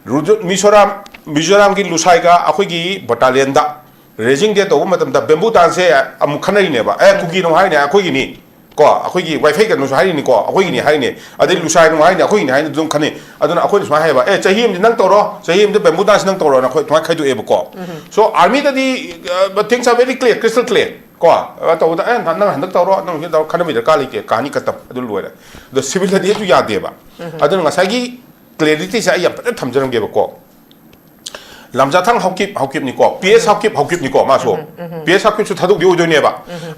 ꯔꯨꯖꯨ-, ꯃꯤꯖꯣꯔꯥꯝ, ꯃꯤꯖꯣꯔꯥꯝꯒꯤ ꯂꯨꯁꯥꯏꯒ ꯑꯩꯈꯣꯏꯒꯤ ꯕꯇꯥꯂꯤꯌꯟꯗ ꯔꯦꯖꯤꯡ ꯗꯦ ꯇꯧꯕ ꯃꯇꯝꯗ ꯕꯦꯝꯕꯨ ꯗꯥꯟꯁꯁꯦ ꯑꯃꯨꯛ ꯈꯟꯅꯔꯤꯅꯦꯕ꯫ ꯑꯦ, ꯀꯨꯀꯤꯅ ꯑꯃꯨꯛ ꯍꯥꯏꯅꯦ, ꯑꯩꯈꯣꯏꯒꯤꯅꯤ꯫ ꯀꯣ, ꯑꯩꯈꯣꯏꯒꯤ ꯋꯥꯏꯐꯩ ꯀꯩꯅꯣꯁꯨ ꯍꯥꯏꯔꯤꯅꯤꯀꯣ, ꯑꯩꯈꯣꯏꯒꯤꯅꯤ ꯍꯥꯏꯔꯤꯅꯤ꯫ ꯑꯗꯩ ꯂꯨꯁꯥꯏꯅ ꯑꯃꯨꯛ ꯍꯥꯏꯅꯤ, ꯑꯩꯈꯣꯏꯒꯤꯅꯤ ꯍꯥꯏꯅꯤ, ꯑꯗꯨꯝ ꯈꯟꯅꯩ꯫ ꯑꯗꯨꯅ ꯑꯩꯈꯣꯏꯅ ꯁꯨꯃꯥꯏꯅ ꯍꯥꯏꯌꯦꯕ, "ꯑꯦ, ꯆꯍꯤ ꯑꯃꯗꯤ ꯅꯪ ꯇꯧꯔꯣ, ꯆꯍꯤ ꯑꯃꯗꯤ ꯕꯦꯝꯕꯨ ꯗꯥꯟꯁ ꯅꯪ ꯇꯧꯔꯣꯅ" ꯑꯩꯈꯣꯏ ꯑꯗꯨꯃꯥꯏꯅ ꯈꯥꯏꯗꯣꯛꯑꯦꯕꯀꯣ꯫ So, army ꯗꯗꯤ, uh, things are very clear, crystal clear꯫ ꯀꯣ, ꯑ, ꯇꯧꯕꯗ, "ꯑꯦ, ꯅꯪ ꯍꯟꯗꯛ ꯇꯧꯔꯣ, ꯅꯪ ꯍꯧꯖꯤꯛ ꯇꯧꯔꯣ", ꯈꯟꯅꯕꯒꯤ ꯗꯔꯀꯥꯔ ꯂꯩꯇꯦ, ꯀꯍꯥꯅꯤ ꯈꯇꯝ, ꯑꯗꯨ ꯂꯣꯏꯔꯦ꯫ ꯑꯗꯣ ꯁꯤꯚꯤꯜꯗꯗꯤ ꯑꯗꯨ ꯌꯥꯗꯦꯕ꯫ ꯑꯗꯨꯅ ꯉꯁꯥꯏꯒꯤ ꯀ꯭ꯂꯦꯔꯤꯇꯤꯁꯦ ꯑꯩ ꯌꯥꯝ ꯐꯖꯅ ꯊꯝꯖꯔꯝꯒꯦꯕꯀꯣ꯫ ꯂꯝꯖꯥꯊꯥꯡ ꯍꯥꯎꯀꯤꯞ, ꯍꯥꯎꯀꯤꯞꯅꯤꯀꯣ, ꯄꯤ ꯑꯦꯁ ꯍꯥꯎꯀꯤꯞ, ꯍꯥꯎꯀꯤꯞꯅꯤꯀꯣ, ꯃꯥꯁꯨ꯫ ꯄꯤ ꯑꯦꯁ ꯍꯥꯎꯀꯤꯞꯁꯨ ꯊꯥꯗꯣꯛꯇꯤ ꯑꯣꯏꯗꯣꯏꯅꯦꯕ꯫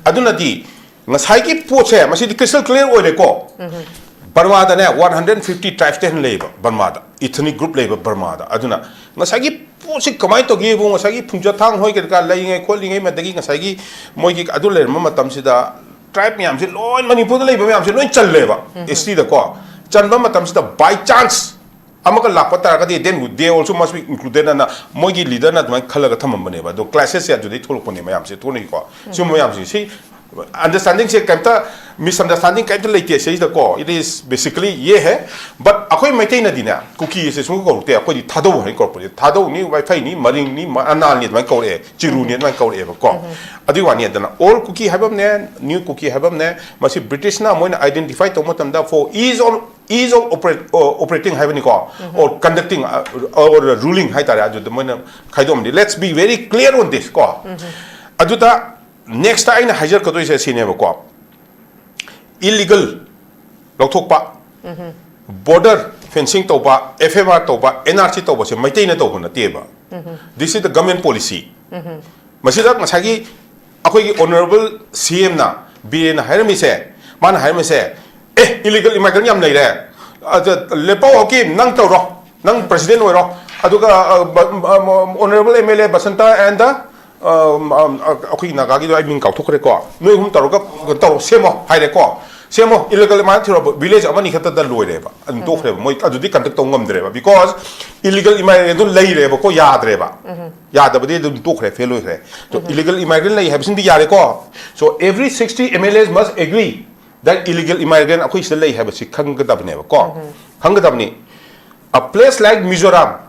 ꯑꯗꯨꯅꯗꯤ ꯉꯁꯥꯏꯒꯤ ꯄꯣꯠꯁꯦ, ꯃꯁꯤꯗꯤ ꯀ꯭ꯔꯤꯁꯇꯜ ꯀ꯭ꯂꯤꯌꯥꯔ ꯑꯣꯏꯔꯦꯀꯣ꯫ ꯕꯔꯃꯥꯗꯅꯦ, ꯋꯥꯟ ꯍꯟꯗ꯭ꯔꯦꯠ ꯐꯤꯐꯇꯤ ꯇ꯭ꯔꯥꯏꯕꯁꯇ ꯍꯦꯟꯅ ꯂꯩꯌꯦꯕ ꯕꯔꯃꯥꯗ꯫ ethnic group ꯂꯩꯕ ꯕꯔꯃꯥꯗ꯫ ꯑꯗꯨꯅ ꯉꯁꯥꯏꯒꯤ ꯄꯣꯠꯁꯤ ꯀꯃꯥꯏꯅ ꯇꯧꯒꯦꯕꯨ, ꯉꯁꯥꯏꯒꯤ ꯐꯨꯡꯖꯊꯥꯡ ꯍꯣꯏ ꯀꯔꯤ ꯀꯔꯥ ꯂꯩꯔꯤꯉꯩ ꯈꯣꯠꯂꯤꯉꯩ, ꯃꯗꯒꯤ ꯉꯁꯥꯏꯒꯤ ꯃꯣꯏꯒꯤ ꯑꯗꯨ ꯂꯩꯔꯝꯕ ꯃꯇꯝꯁꯤꯗ tribe ꯃꯌꯥꯝꯁꯦ ꯂꯣꯏ, ꯃꯅꯤꯄꯨꯔꯗ ꯂꯩꯕ ꯃꯌꯥꯝꯁꯦ ꯂꯣꯏ ꯆꯜꯂꯦꯕ, ꯎꯝ꯫ S T ꯗꯀꯣ꯫ ꯆꯟꯕ ꯃꯇꯝꯁꯤꯗ by chance ꯑꯃꯒ ꯂꯥꯛꯄ ꯇꯥꯔꯒꯗꯤ, then they also must be included ꯑꯅ ꯃꯣꯏꯒꯤ leader ꯅ ꯑꯗꯨꯃꯥꯏꯅ ꯈꯜꯂꯒ ꯊꯝꯃꯝꯕꯅꯦꯕ꯫ ꯑꯗꯣ clash ꯁꯦ ꯑꯗꯨꯗꯩ ꯊꯣꯛꯂꯛꯄꯅꯦ ꯃꯌꯥꯝꯁꯦ, ꯊꯣꯛꯂꯛꯏꯀꯣ꯫ ꯁꯤꯒꯨꯝꯕ ꯃꯌꯥꯝꯁꯦ, ꯁꯤ understanding ꯁꯦ ꯀꯩꯝꯇ misunderstanding ꯀꯩꯝꯇ ꯂꯩꯇꯦ ꯁꯤꯗꯀꯣ꯫ It is basically ꯌꯦ ꯍꯦ꯫ But ꯑꯩꯈꯣꯏ ꯃꯩꯇꯩꯅꯗꯤꯅꯦ, ꯀꯨꯀꯤ ꯑꯁꯦ ꯁꯨꯝ ꯀꯧꯔꯛꯇꯦ, ꯑꯩꯈꯣꯏꯗꯤ ꯊꯥꯗꯧ ꯍꯥꯏꯅ ꯀꯧꯔꯛꯄꯁꯦ꯫ ꯊꯥꯗꯧꯅꯤ, ꯋꯥꯏꯐꯩꯅꯤ, ꯃꯔꯤꯡꯅꯤ, ꯃ-, ꯑꯅꯥꯜꯅꯤ ꯑꯗꯨꯃꯥꯏꯅ ꯀꯧꯔꯛꯑꯦ, ꯆꯤꯔꯨꯅꯤ ꯑꯗꯨꯃꯥꯏꯅ ꯀꯧꯔꯛꯑꯦꯕꯀꯣ꯫ ꯑꯗꯨꯒꯤ ꯋꯥꯅꯤ꯫ ꯑꯗꯨꯅ old ꯀꯨꯀꯤ ꯍꯥꯏꯕ ꯑꯃꯅꯦ, new ꯀꯨꯀꯤ ꯍꯥꯏꯕ ꯑꯃꯅꯦ, ꯃꯁꯤ British ꯅ ꯃꯣꯏꯅ identify ꯇꯧꯕ ꯃꯇꯝꯗ for ease of, ease of operate-, ꯑꯣ, operating ꯍꯥꯏꯕꯅꯤꯀꯣ, or conducting, ꯑ, or ruling ꯍꯥꯏꯇꯥꯔꯦ, ꯑꯗꯨꯗ ꯃꯣꯏꯅ ꯈꯥꯏꯗꯣꯛꯑꯝꯗꯤ꯫ Let's be very clear on this ꯀꯣ꯫ ꯑꯗꯨꯗ next ꯑꯩꯅ ꯍꯥꯏꯖꯔꯛꯀꯗꯣꯏꯁꯦ ꯁꯤꯅꯦꯕꯀꯣ, illegal ꯂꯧꯊꯣꯛꯄ, border fencing ꯇꯧꯕ, F M R ꯇꯧꯕ, N R C ꯇꯧꯕꯁꯦ ꯃꯩꯇꯩꯅ ꯇꯧꯕ ꯅꯠꯇꯦꯕ꯫ This is the government policy꯫ ꯃꯁꯤꯗ ꯉꯁꯥꯏꯒꯤ ꯑꯩꯈꯣꯏꯒꯤ honourable C M ꯅ, ꯕꯤꯔꯦꯟꯅ ꯍꯥꯏꯔꯝꯃꯤꯁꯦ, ꯃꯥꯅ ꯍꯥꯏꯔꯝꯃꯤꯁꯦ, "ꯑꯦ, illegal immigrant ꯌꯥꯝ ꯂꯩꯔꯦ, ꯑꯗ ꯂꯦꯞꯄꯥꯎ ꯍꯥꯎꯀꯤꯞ, ꯅꯪ ꯇꯧꯔꯣ, ꯅꯪ president ꯑꯣꯏꯔꯣ, ꯑꯗꯨꯒ, ꯑ, ꯕ-, ꯑ, honourable M L A Basanta and the, ꯑ, ꯑ, ꯑ, ꯑꯩꯈꯣꯏꯒꯤ ꯅꯥꯒꯥꯒꯤꯗꯣ ꯑꯩ ꯃꯤꯡ ꯀꯥꯎꯊꯣꯛꯈ꯭ꯔꯦꯀꯣ, ꯅꯣꯏ ꯑꯍꯨꯝ ꯇꯧꯔꯒ ꯇꯧꯔꯣ, ꯁꯦꯝꯃꯣ" ꯍꯥꯏꯔꯦꯀꯣ꯫ ꯁꯦꯝꯃꯣ, illegal immigrant ꯊꯤꯔꯣ, village ꯑꯃꯅꯤ ꯈꯛꯇꯗ ꯂꯣꯏꯔꯦꯕ, ꯑꯗꯨꯝ ꯇꯣꯛꯈ꯭ꯔꯦꯕ꯫ ꯃꯣꯏ ꯑꯗꯨꯗꯤ conduct ꯇꯧ ꯉꯝꯗ꯭ꯔꯦꯕ, because illegal immigrant ꯗꯨ ꯂꯩꯔꯦꯕꯀꯣ, ꯌꯥꯗ꯭ꯔꯦꯕ꯫ ꯌꯥꯗꯕꯗꯤ ꯑꯗꯨꯝ ꯇꯣꯛꯈ꯭ꯔꯦ, fail ꯑꯣꯏꯈ꯭ꯔꯦ꯫ So, illegal immigrant ꯂꯩ ꯍꯥꯏꯕꯁꯤꯃꯗꯤ ꯌꯥꯔꯦꯀꯣ꯫ So, every sixty M L As must agree that illegal immigrant ꯑꯩꯈꯣꯏ ꯁꯤꯗ ꯂꯩ ꯍꯥꯏꯕꯁꯤ ꯈꯪꯒꯗꯕꯅꯦꯕꯀꯣ꯫ ꯈꯪꯒꯗꯕꯅꯤ꯫ A place like Mizoram,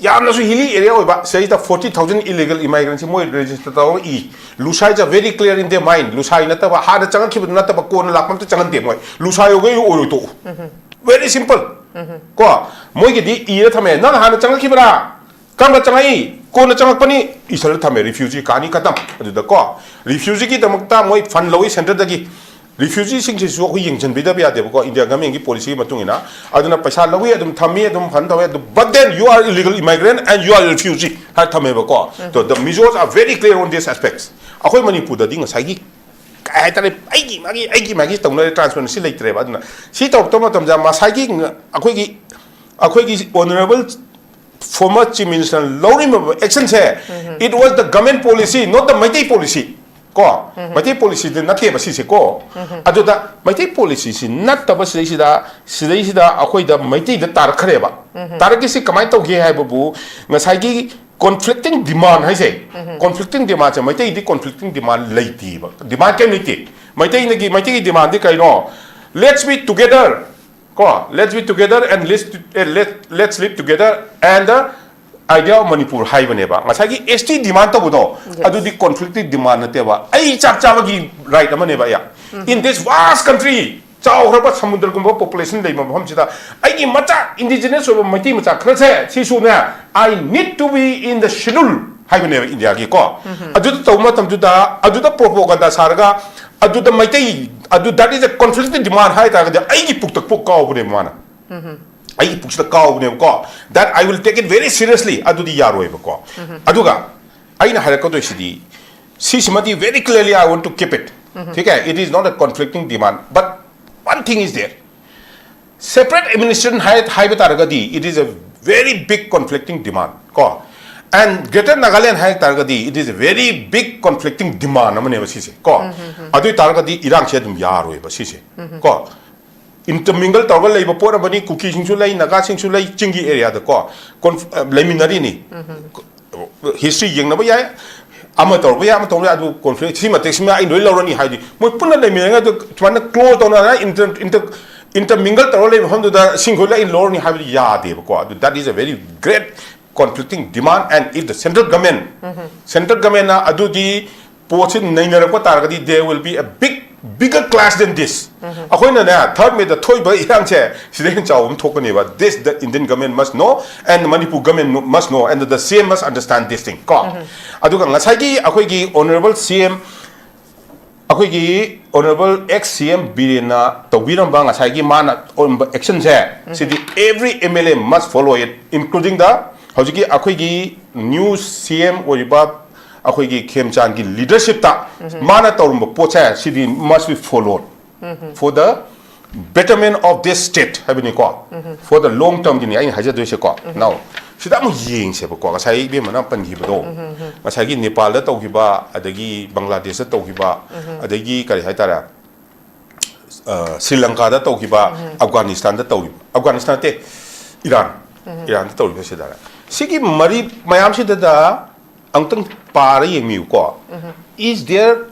ꯌꯥꯝꯅꯁꯨ hilly area ꯑꯣꯏꯕ, ꯁꯤꯗꯩꯁꯤꯗ forty thousand illegal immigrant ꯁꯤ ꯃꯣꯏ register ꯇꯧꯔꯒ E. Lusai is very clear in their mind. Lusai ꯅꯠꯇꯕ, ꯍꯥꯟꯅ ꯆꯪꯉꯛꯈꯤꯕꯗꯨ ꯅꯠꯇꯕ, ꯀꯣꯟꯅ ꯂꯥꯛꯄ ꯑꯝꯇ ꯆꯪꯍꯟꯗꯦ ꯃꯣꯏ꯫ Lusai ꯑꯣꯏꯒꯦ ꯑꯣꯏꯔꯣꯏ ꯇꯣꯛꯎ꯫ Very simple꯫ ꯀꯣ, ꯃꯣꯏꯒꯤꯗꯤ ꯏꯔ ꯊꯝꯃꯦ, "ꯅꯪ ꯍꯥꯟꯅ ꯆꯪꯉꯛꯈꯤꯕ꯭ꯔꯥ? ꯀꯔꯝꯕ ꯆꯪꯉꯛꯏ? ꯀꯣꯟꯅ ꯆꯪꯉꯛꯄꯅꯤ", ꯏꯁꯜꯂ ꯊꯝꯃꯦ꯫ Refugee ꯀꯥꯅꯤ ꯈꯇꯝ꯫ ꯑꯗꯨꯗ ꯀꯣ, refugee ꯒꯤꯗꯃꯛꯇ ꯃꯣꯏ fund ꯂꯧꯏ centre ꯗꯒꯤ꯫ Refugee ꯁꯤꯡꯁꯤꯁꯨ ꯑꯩꯈꯣꯏ ꯌꯦꯡꯁꯤꯟꯕꯤꯗꯕ ꯌꯥꯗꯦꯕꯀꯣ, India government ꯀꯤ policy ꯒꯤ ꯃꯇꯨꯡ ꯏꯟꯅ꯫ ꯑꯗꯨꯅ ꯄꯩꯁꯥ ꯂꯧꯏ, ꯑꯗꯨꯝ ꯊꯝꯃꯤ, ꯑꯗꯨꯝ fund ꯇꯧꯋꯦ, ꯑꯗꯨ, "But then you are illegal immigrant and you are refugee" ꯍꯥꯏꯔ ꯊꯝꯃꯦꯕꯀꯣ꯫ So, the Mizos are very clear on these aspects. ꯑꯩꯈꯣꯏ ꯃꯅꯤꯄꯨꯔꯗꯗꯤ ꯉꯁꯥꯏꯒꯤ ꯀꯩ ꯍꯥꯏꯇꯥꯔꯦ, ꯑꯩꯒꯤ ꯃꯥꯒꯤ, ꯑꯩꯒꯤ ꯃꯥꯒꯤ ꯇꯧꯅꯔꯦ, transparency ꯂꯩꯇ꯭ꯔꯦꯕ꯫ ꯑꯗꯨꯅ ꯁꯤ ꯇꯧꯔꯛꯇꯕ ꯃꯇꯝꯗ ꯉꯁꯥꯏꯒꯤ ꯉ-, ꯑꯩꯈꯣꯏꯒꯤ ꯑꯩꯈꯣꯏꯒꯤ honourable former chief minister ꯂꯧꯔꯤꯕ action say, it was the government policy, not the Meitei policy꯫ ꯀꯣ, ꯃꯩꯇꯩ policy ꯗꯤ ꯅꯠꯇꯦꯕ ꯁꯤꯁꯦ ꯀꯣ꯫ ꯑꯗꯨꯗ ꯃꯩꯇꯩ policy ꯁꯤ ꯅꯠꯇꯕ ꯁꯤꯗꯩꯁꯤꯗ, ꯁꯤꯗꯩꯁꯤꯗ ꯑꯩꯈꯣꯏꯗ ꯃꯩꯇꯩꯗ ꯇꯥꯔꯛꯈ꯭ꯔꯦꯕ꯫ ꯇꯥꯔꯛꯈꯤꯁꯤ ꯀꯃꯥꯏꯅ ꯇꯧꯒꯦ ꯍꯥꯏꯕꯕꯨ, ꯉꯁꯥꯏꯒꯤ conflicting demand ꯍꯥꯏꯁꯦ, conflicting demand ꯁꯦ ꯃꯩꯇꯩꯗꯤ conflicting demand ꯂꯩꯇꯦꯕ, demand ꯀꯩꯝ ꯂꯩꯇꯦ꯫ ꯃꯩꯇꯩꯅꯒꯤ, ꯃꯩꯇꯩꯒꯤ demand ꯗꯤ ꯀꯩꯅꯣ? Let's be together, ꯀꯣ, let's be together and let's, eh, let, let's live together and the idea of Manipur ꯍꯥꯏꯕꯅꯦꯕ꯫ ꯉꯁꯥꯏꯒꯤ S T demand ꯇꯧꯕꯗꯣ, ꯑꯗꯨꯗꯤ conflicting demand ꯅꯠꯇꯦꯕ, ꯑꯩ ꯆꯥꯛ ꯆꯥꯕꯒꯤ right ꯑꯃꯅꯦꯕ꯫ ꯑꯩ, in this vast country, ꯆꯥꯎꯈ꯭ꯔꯕ ꯁꯃꯨꯗ꯭ꯔꯒꯨꯝꯕ population ꯂꯩꯕ ꯃꯐꯝꯁꯤꯗ, ꯑꯩꯒꯤ ꯃꯆꯥ, indigenous ꯑꯣꯏꯕ ꯃꯩꯇꯩ ꯃꯆꯥ ꯈꯔꯁꯦ, ꯁꯤꯁꯨꯅꯦ, "I need to be in the schedule" ꯍꯥꯏꯕꯅꯦꯕ ꯏꯟꯗꯤꯌꯥꯒꯤ ꯀꯣ꯫ ꯑꯗꯨꯗ ꯇꯧꯕ ꯃꯇꯝꯗꯨꯗ, ꯑꯗꯨꯗ propaganda ꯁꯥꯔꯒ, ꯑꯗꯨꯗ ꯃꯩꯇꯩ, ꯑꯗꯨ, that is a conflicting demand ꯍꯥꯏ ꯇꯥꯔꯒꯗꯤ, ꯑꯩꯒꯤ ꯄꯨꯛꯇ ꯄꯣꯛ ꯀꯥꯎꯕꯅꯦꯕ ꯃꯥꯅ꯫ ꯑꯩꯒꯤ ꯄꯨꯛꯁꯤꯗ ꯀꯥꯎꯕꯅꯦꯕꯀꯣ, that I will take it very seriously, ꯑꯗꯨꯗꯤ ꯌꯥꯔꯣꯏꯕꯀꯣ꯫ ꯑꯗꯨꯒ ꯑꯩꯅ ꯍꯥꯏꯔꯛꯀꯗꯣꯏꯁꯤꯗꯤ, ꯁꯤꯁꯤꯃꯗꯤ very clearly I want to keep it, ꯊꯤꯀꯦ? It is not a conflicting demand, but one thing is there. Separate administration ꯍꯥꯏ, ꯍꯥꯏꯕ ꯇꯥꯔꯒꯗꯤ, it is a very big conflicting demand, ꯀꯣ꯫ And Greater Nagaland ꯍꯥꯏ ꯇꯥꯔꯒꯗꯤ, it is a very big conflicting demand ꯑꯃꯅꯦꯕ ꯁꯤꯁꯦ, ꯀꯣ꯫ ꯑꯗꯨ ꯑꯣꯏ ꯇꯥꯔꯒꯗꯤ ꯏꯔꯥꯡꯁꯦ ꯑꯗꯨꯝ ꯌꯥꯔꯣꯏꯕ ꯁꯤꯁꯦ, ꯀꯣ꯫ Intermingle ꯇꯧꯔꯒ ꯂꯩꯕ ꯄꯣꯠ ꯑꯃꯅꯤ, ꯀꯨꯀꯤꯁꯤꯡꯁꯨ ꯂꯩ, ꯅꯥꯒꯥꯁꯤꯡꯁꯨ ꯂꯩ, ꯆꯤꯡꯒꯤ area ꯗ ꯀꯣ, conf-, ꯑ, ꯂꯩꯃꯤꯟꯅꯔꯤꯅꯤ꯫ History ꯌꯦꯡꯅꯕ ꯌꯥꯏ, ꯑꯃ ꯇꯧꯔꯛꯄ ꯌꯥꯏ, ꯑꯃ ꯇꯧꯔꯛꯄ ꯌꯥꯏ, ꯑꯗꯨ conflict ꯁꯤ ꯃꯇꯦꯛꯁꯤꯃ ꯑꯩ ꯂꯣꯏ ꯂꯧꯔꯅꯤ ꯍꯥꯏꯗꯤ, ꯃꯣꯏ ꯄꯨꯟꯅ ꯂꯩꯃꯤꯟꯅꯔꯒ ꯑꯗꯨ ꯁꯨꯃꯥꯏꯅ close ꯇꯧꯅꯔꯒ inter-, inter-, intermingle ꯇꯧꯔꯒ ꯂꯩꯕ ꯃꯐꯝꯗꯨꯗ ꯁꯤꯡꯈꯣꯏ ꯂꯣꯏ ꯂꯧꯔꯅꯤ ꯍꯥꯏꯕꯗꯤ ꯌꯥꯗꯦꯕꯀꯣ꯫ ꯑꯗꯨ, that is a very great conflicting demand, and if the central government, central government ꯅ ꯑꯗꯨꯗꯤ ꯄꯣꯠꯁꯤ ꯅꯩꯅꯔꯛꯄ ꯇꯥꯔꯒꯗꯤ, there will be a big, bigger clash than this. ꯑꯩꯈꯣꯏꯅꯅꯦ, third May ꯗ ꯊꯣꯛꯏꯕ ꯏꯔꯥꯡꯁꯦ ꯁꯤꯗꯩ ꯍꯦꯟꯅ ꯆꯥꯎꯕ ꯑꯃ ꯊꯣꯛꯀꯅꯦꯕ꯫ This the Indian government must know and Manipur government must know and the C M must understand this thing, ꯀꯣ꯫ ꯑꯗꯨꯒ ꯉꯁꯥꯏꯒꯤ ꯑꯩꯈꯣꯏꯒꯤ honourable C M, ꯑꯩꯈꯣꯏꯒꯤ honourable ex C M ꯕꯤꯔꯦꯟꯅ ꯇꯧꯕꯤꯔꯝꯕ ꯉꯁꯥꯏꯒꯤ ꯃꯥꯅ ꯑꯣꯏꯔꯝꯕ action say, CD every M L A must follow it, including the ꯍꯧꯖꯤꯛꯀꯤ ꯑꯩꯈꯣꯏꯒꯤ new C M ꯑꯣꯏꯔꯤꯕ ꯑꯩꯈꯣꯏꯒꯤ ꯈꯦꯝꯆꯥꯟꯒꯤ leadership ꯇ ꯃꯥꯅ ꯇꯧꯔꯝꯕ ꯄꯣꯠꯁꯦ, ꯁꯤꯗꯤ must be followed for the betterment of this state ꯍꯥꯏꯕꯅꯤꯀꯣ, for the long term Guinea ꯑꯩꯅ ꯍꯥꯏꯖꯗꯣꯏꯁꯦꯀꯣ꯫ Now, ꯁꯤꯗ ꯑꯃꯨꯛ ꯌꯦꯡꯁꯦꯕꯀꯣ, ꯉꯁꯥꯏ ꯏꯕꯦꯝꯃꯅ ꯄꯟꯈꯤꯕꯗꯣ, ꯉꯁꯥꯏꯒꯤ ꯅꯦꯄꯥꯜꯗ ꯇꯧꯈꯤꯕ, ꯑꯗꯒꯤ ꯕꯪꯒ꯭ꯂꯥꯗꯦꯁꯇ ꯇꯧꯈꯤꯕ, ꯑꯗꯒꯤ ꯀꯔꯤ ꯍꯥꯏꯇꯥꯔꯦ, ꯑ, ꯁ꯭ꯔꯤ ꯂꯪꯀꯥꯗ ꯇꯧꯈꯤꯕ, ꯑꯐꯒꯥꯅꯤꯁꯇꯥꯟꯗ ꯇꯧꯈꯤꯕ, ꯑꯐꯒꯥꯅꯤꯁꯇꯥꯟ ꯅꯠꯇꯦ, ꯏꯔꯥꯟ, ꯏꯔꯥꯟꯗ ꯇꯧꯔꯤꯕ ꯁꯤꯗ, ꯁꯤꯒꯤ ꯃꯔꯤ ꯃꯌꯥꯝꯁꯤꯗ ꯑꯃꯨꯛꯇꯪ ꯄꯥꯔ ꯌꯦꯡꯕꯤꯌꯨꯀꯣ꯫ Is there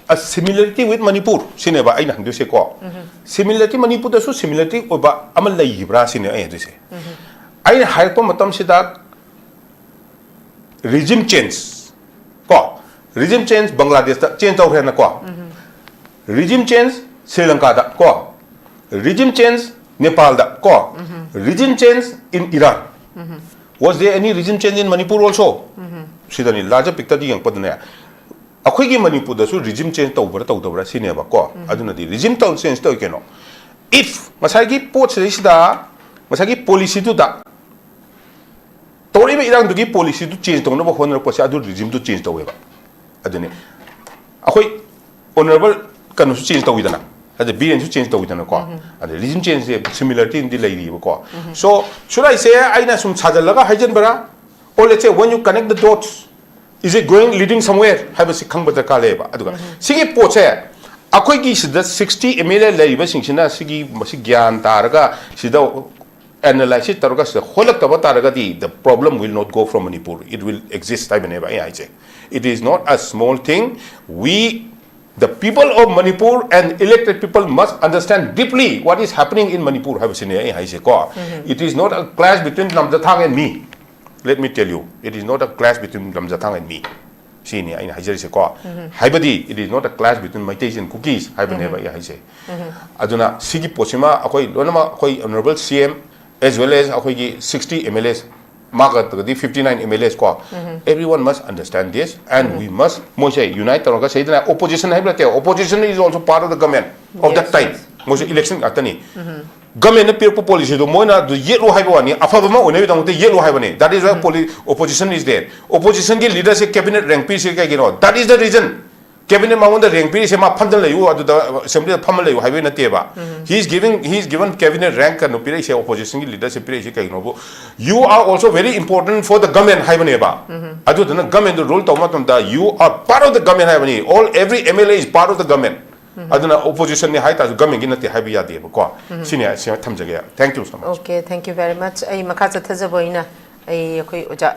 a similarity with Manipur? ꯁꯤꯅꯦꯕ ꯑꯩꯅ ꯍꯪꯗꯣꯏꯁꯦꯀꯣ꯫ Similarity, ꯃꯅꯤꯄꯨꯔꯗꯁꯨ similarity ꯑꯣꯏꯕ ꯑꯃ ꯂꯩꯈꯤꯕ꯭ꯔꯥ ꯁꯤꯅꯦ ꯑꯩ ꯍꯪꯗꯣꯏꯁꯦ꯫ ꯑꯩꯅ ꯍꯥꯏꯔꯛꯄ ꯃꯇꯝꯁꯤꯗ regime change, ꯀꯣ, regime change ꯕꯪꯒ꯭ꯂꯥꯗꯦꯁꯇ change ꯇꯧꯈ꯭ꯔꯦꯅꯀꯣ, regime change Shri ꯂꯪꯀꯥꯗ ꯀꯣ, regime change ꯅꯦꯄꯥꯜꯗ ꯀꯣ, regime change in Iran. Was there any regime change in Manipur also? Sydney larger picture ꯗ ꯌꯦꯡꯉꯛꯄꯗꯅꯦ, ꯑꯩꯈꯣꯏꯒꯤ ꯃꯅꯤꯄꯨꯔꯗꯁꯨ regime change ꯇꯧꯕ꯭ꯔꯥ ꯇꯧꯗꯕ꯭ꯔꯥ ꯁꯤꯅꯦꯕꯀꯣ꯫ ꯑꯗꯨꯅꯗꯤ regime ꯇꯧ change ꯇꯧꯏ ꯀꯩꯅꯣ? If ꯉꯁꯥꯏꯒꯤ ꯄꯣꯠꯁꯤꯗꯩꯁꯤꯗ, ꯉꯁꯥꯏꯒꯤ policy ꯗꯨꯗ ꯇꯧꯔꯛꯏꯕ ꯏꯔꯥꯡꯗꯨꯒꯤ policy ꯗꯨ change ꯇꯧꯅꯕ ꯍꯣꯠꯅꯔꯛꯄꯁꯦ, ꯑꯗꯨ regime ꯗꯨ change ꯇꯧꯋꯦꯕ꯫ ꯑꯗꯨꯅꯤ ꯑꯩꯈꯣꯏ honourable ꯀꯩꯅꯣꯁꯨ change ꯇꯧꯋꯤꯗꯅ, ꯑꯗ ꯕꯤꯔꯦꯟꯁꯨ change ꯇꯧꯋꯤꯗꯅꯀꯣ꯫ ꯑꯗ regime change ꯁꯦ similarity ꯑꯃꯗꯤ ꯂꯩꯔꯤꯕꯀꯣ꯫ So, should I say, ꯑꯩꯅ ꯁꯨꯝ ꯁꯥꯖꯜꯂꯒ ꯍꯥꯏꯖꯟꯕꯔꯥ? Or let's say, when you connect the dots, is it going, leading somewhere ꯍꯥꯏꯕꯁꯤ ꯈꯪꯕ ꯗꯔꯀꯥꯔ ꯂꯩꯌꯦꯕ꯫ ꯑꯗꯨꯒ ꯁꯤꯒꯤ ꯄꯣꯠꯁꯦ ꯑꯩꯈꯣꯏꯒꯤ ꯁꯤꯗ sixty M L A ꯂꯩꯔꯤꯕꯁꯤꯡꯁꯤꯅ ꯁꯤꯒꯤ, ꯃꯁꯤ ꯒ꯭ꯌꯥꯟ ꯇꯥꯔꯒ ꯁꯤꯗ analysis ꯇꯧꯔꯒ ꯁꯤꯗ ꯍꯣꯜꯂꯛꯇꯕ ꯇꯥꯔꯒꯗꯤ, the problem will not go from Manipur, it will exist ꯍꯥꯏꯕꯅꯦꯕ ꯑꯩ ꯍꯥꯏꯁꯦ꯫ It is not a small thing. We, the people of Manipur and elected people, must understand deeply what is happening in Manipur ꯍꯥꯏꯕꯁꯤꯅꯦ ꯑꯩ ꯍꯥꯏꯁꯦꯀꯣ꯫ It is not a clash between ꯂꯝꯖꯥꯊꯥꯡ and me. Let me tell you, it is not a clash between ꯂꯝꯖꯥꯊꯥꯡ and me. ꯁꯤꯅꯤ ꯑꯩꯅ ꯍꯥꯏꯖꯔꯤꯁꯦꯀꯣ꯫ ꯍꯥꯏꯕꯗꯤ, it is not a clash between Meiteis and Kukis ꯍꯥꯏꯕꯅꯦꯕ ꯑꯩ ꯍꯥꯏꯁꯦ꯫ ꯑꯗꯨꯅ ꯁꯤꯒꯤ ꯄꯣꯠꯁꯤꯃ ꯑꯩꯈꯣꯏ ꯂꯣꯏꯅꯃꯛ, ꯑꯩꯈꯣꯏ honourable C M as well as ꯑꯩꯈꯣꯏꯒꯤ sixty M L As, ꯃꯥꯒꯗꯤ fifty nine M L As ꯀꯣ, everyone must understand this and we must, ꯃꯣꯏꯁꯦ unite ꯇꯧꯔꯒ, ꯁꯤꯗꯅ opposition ꯍꯥꯏꯕ ꯅꯠꯇꯦ, opposition is also part of the government of that time. ꯃꯣꯏꯁꯨ election ꯉꯥꯛꯇꯅꯤ꯫ Government ꯅ ꯄꯤꯔꯛꯄ policy ꯗꯣ ꯃꯣꯏꯅ ꯑꯗꯨ ꯌꯦꯠꯂꯨ ꯍꯥꯏꯕ ꯋꯥꯅꯤ, ꯑꯐꯕ ꯑꯃ ꯑꯣꯏꯅꯕꯒꯤꯗꯃꯛꯇ ꯌꯦꯠꯂꯨ ꯍꯥꯏꯕꯅꯤ꯫ That is why poli-, opposition is there. Opposition ꯒꯤ leader ꯁꯦ cabinet rank ꯄꯤꯔꯤꯁꯦ ꯀꯩꯒꯤꯅꯣ? That is the reason. Cabinet ꯃꯉꯣꯟꯗ ꯔꯦꯡ ꯄꯤꯔꯤꯁꯦ ꯃꯥ ꯐꯝꯗꯅ ꯂꯩꯌꯨ, ꯑꯗꯨꯗ ꯑꯦꯁꯦꯝꯕ꯭ꯂꯤꯗ ꯐꯝꯃ ꯂꯩꯌꯨ ꯍꯥꯏꯕ ꯅꯠꯇꯦꯕ꯫ He is giving, he is given cabinet rank ꯀꯩꯅꯣ ꯄꯤꯔꯛꯏꯁꯦ, ꯑꯣꯄꯣꯖꯤꯁꯟꯒꯤ leadership ꯄꯤꯔꯛꯏꯁꯦ ꯀꯩꯒꯤꯅꯣꯕꯨ, you are also very important for the government ꯍꯥꯏꯕꯅꯦꯕ꯫ ꯑꯗꯨꯗꯨꯅ ꯒꯃꯦꯟꯗꯨ ꯔꯨꯜ ꯇꯧꯕ ꯃꯇꯝꯗ you are part of the government ꯍꯥꯏꯕꯅꯤ, all every M L A is part of the government꯫ ꯑꯗꯨꯅ ꯑꯣꯄꯣꯖꯤꯁꯟꯅꯤ ꯍꯥꯏꯇꯥꯔꯁꯨ ꯒꯃꯦꯟꯒꯤ ꯅꯠꯇꯦ ꯍꯥꯏꯕ ꯌꯥꯗꯦꯕꯀꯣ꯫ ꯁꯤꯅꯤ ꯁꯤ ꯊꯝꯖꯒꯦ꯫ Thank you so much꯫ Okay, thank you very much. ꯑꯩ ꯃꯈꯥ ꯆꯠꯊꯖꯕ ꯑꯣꯏꯅ ꯑꯩ ꯑꯩꯈꯣꯏ ꯑꯣꯖꯥ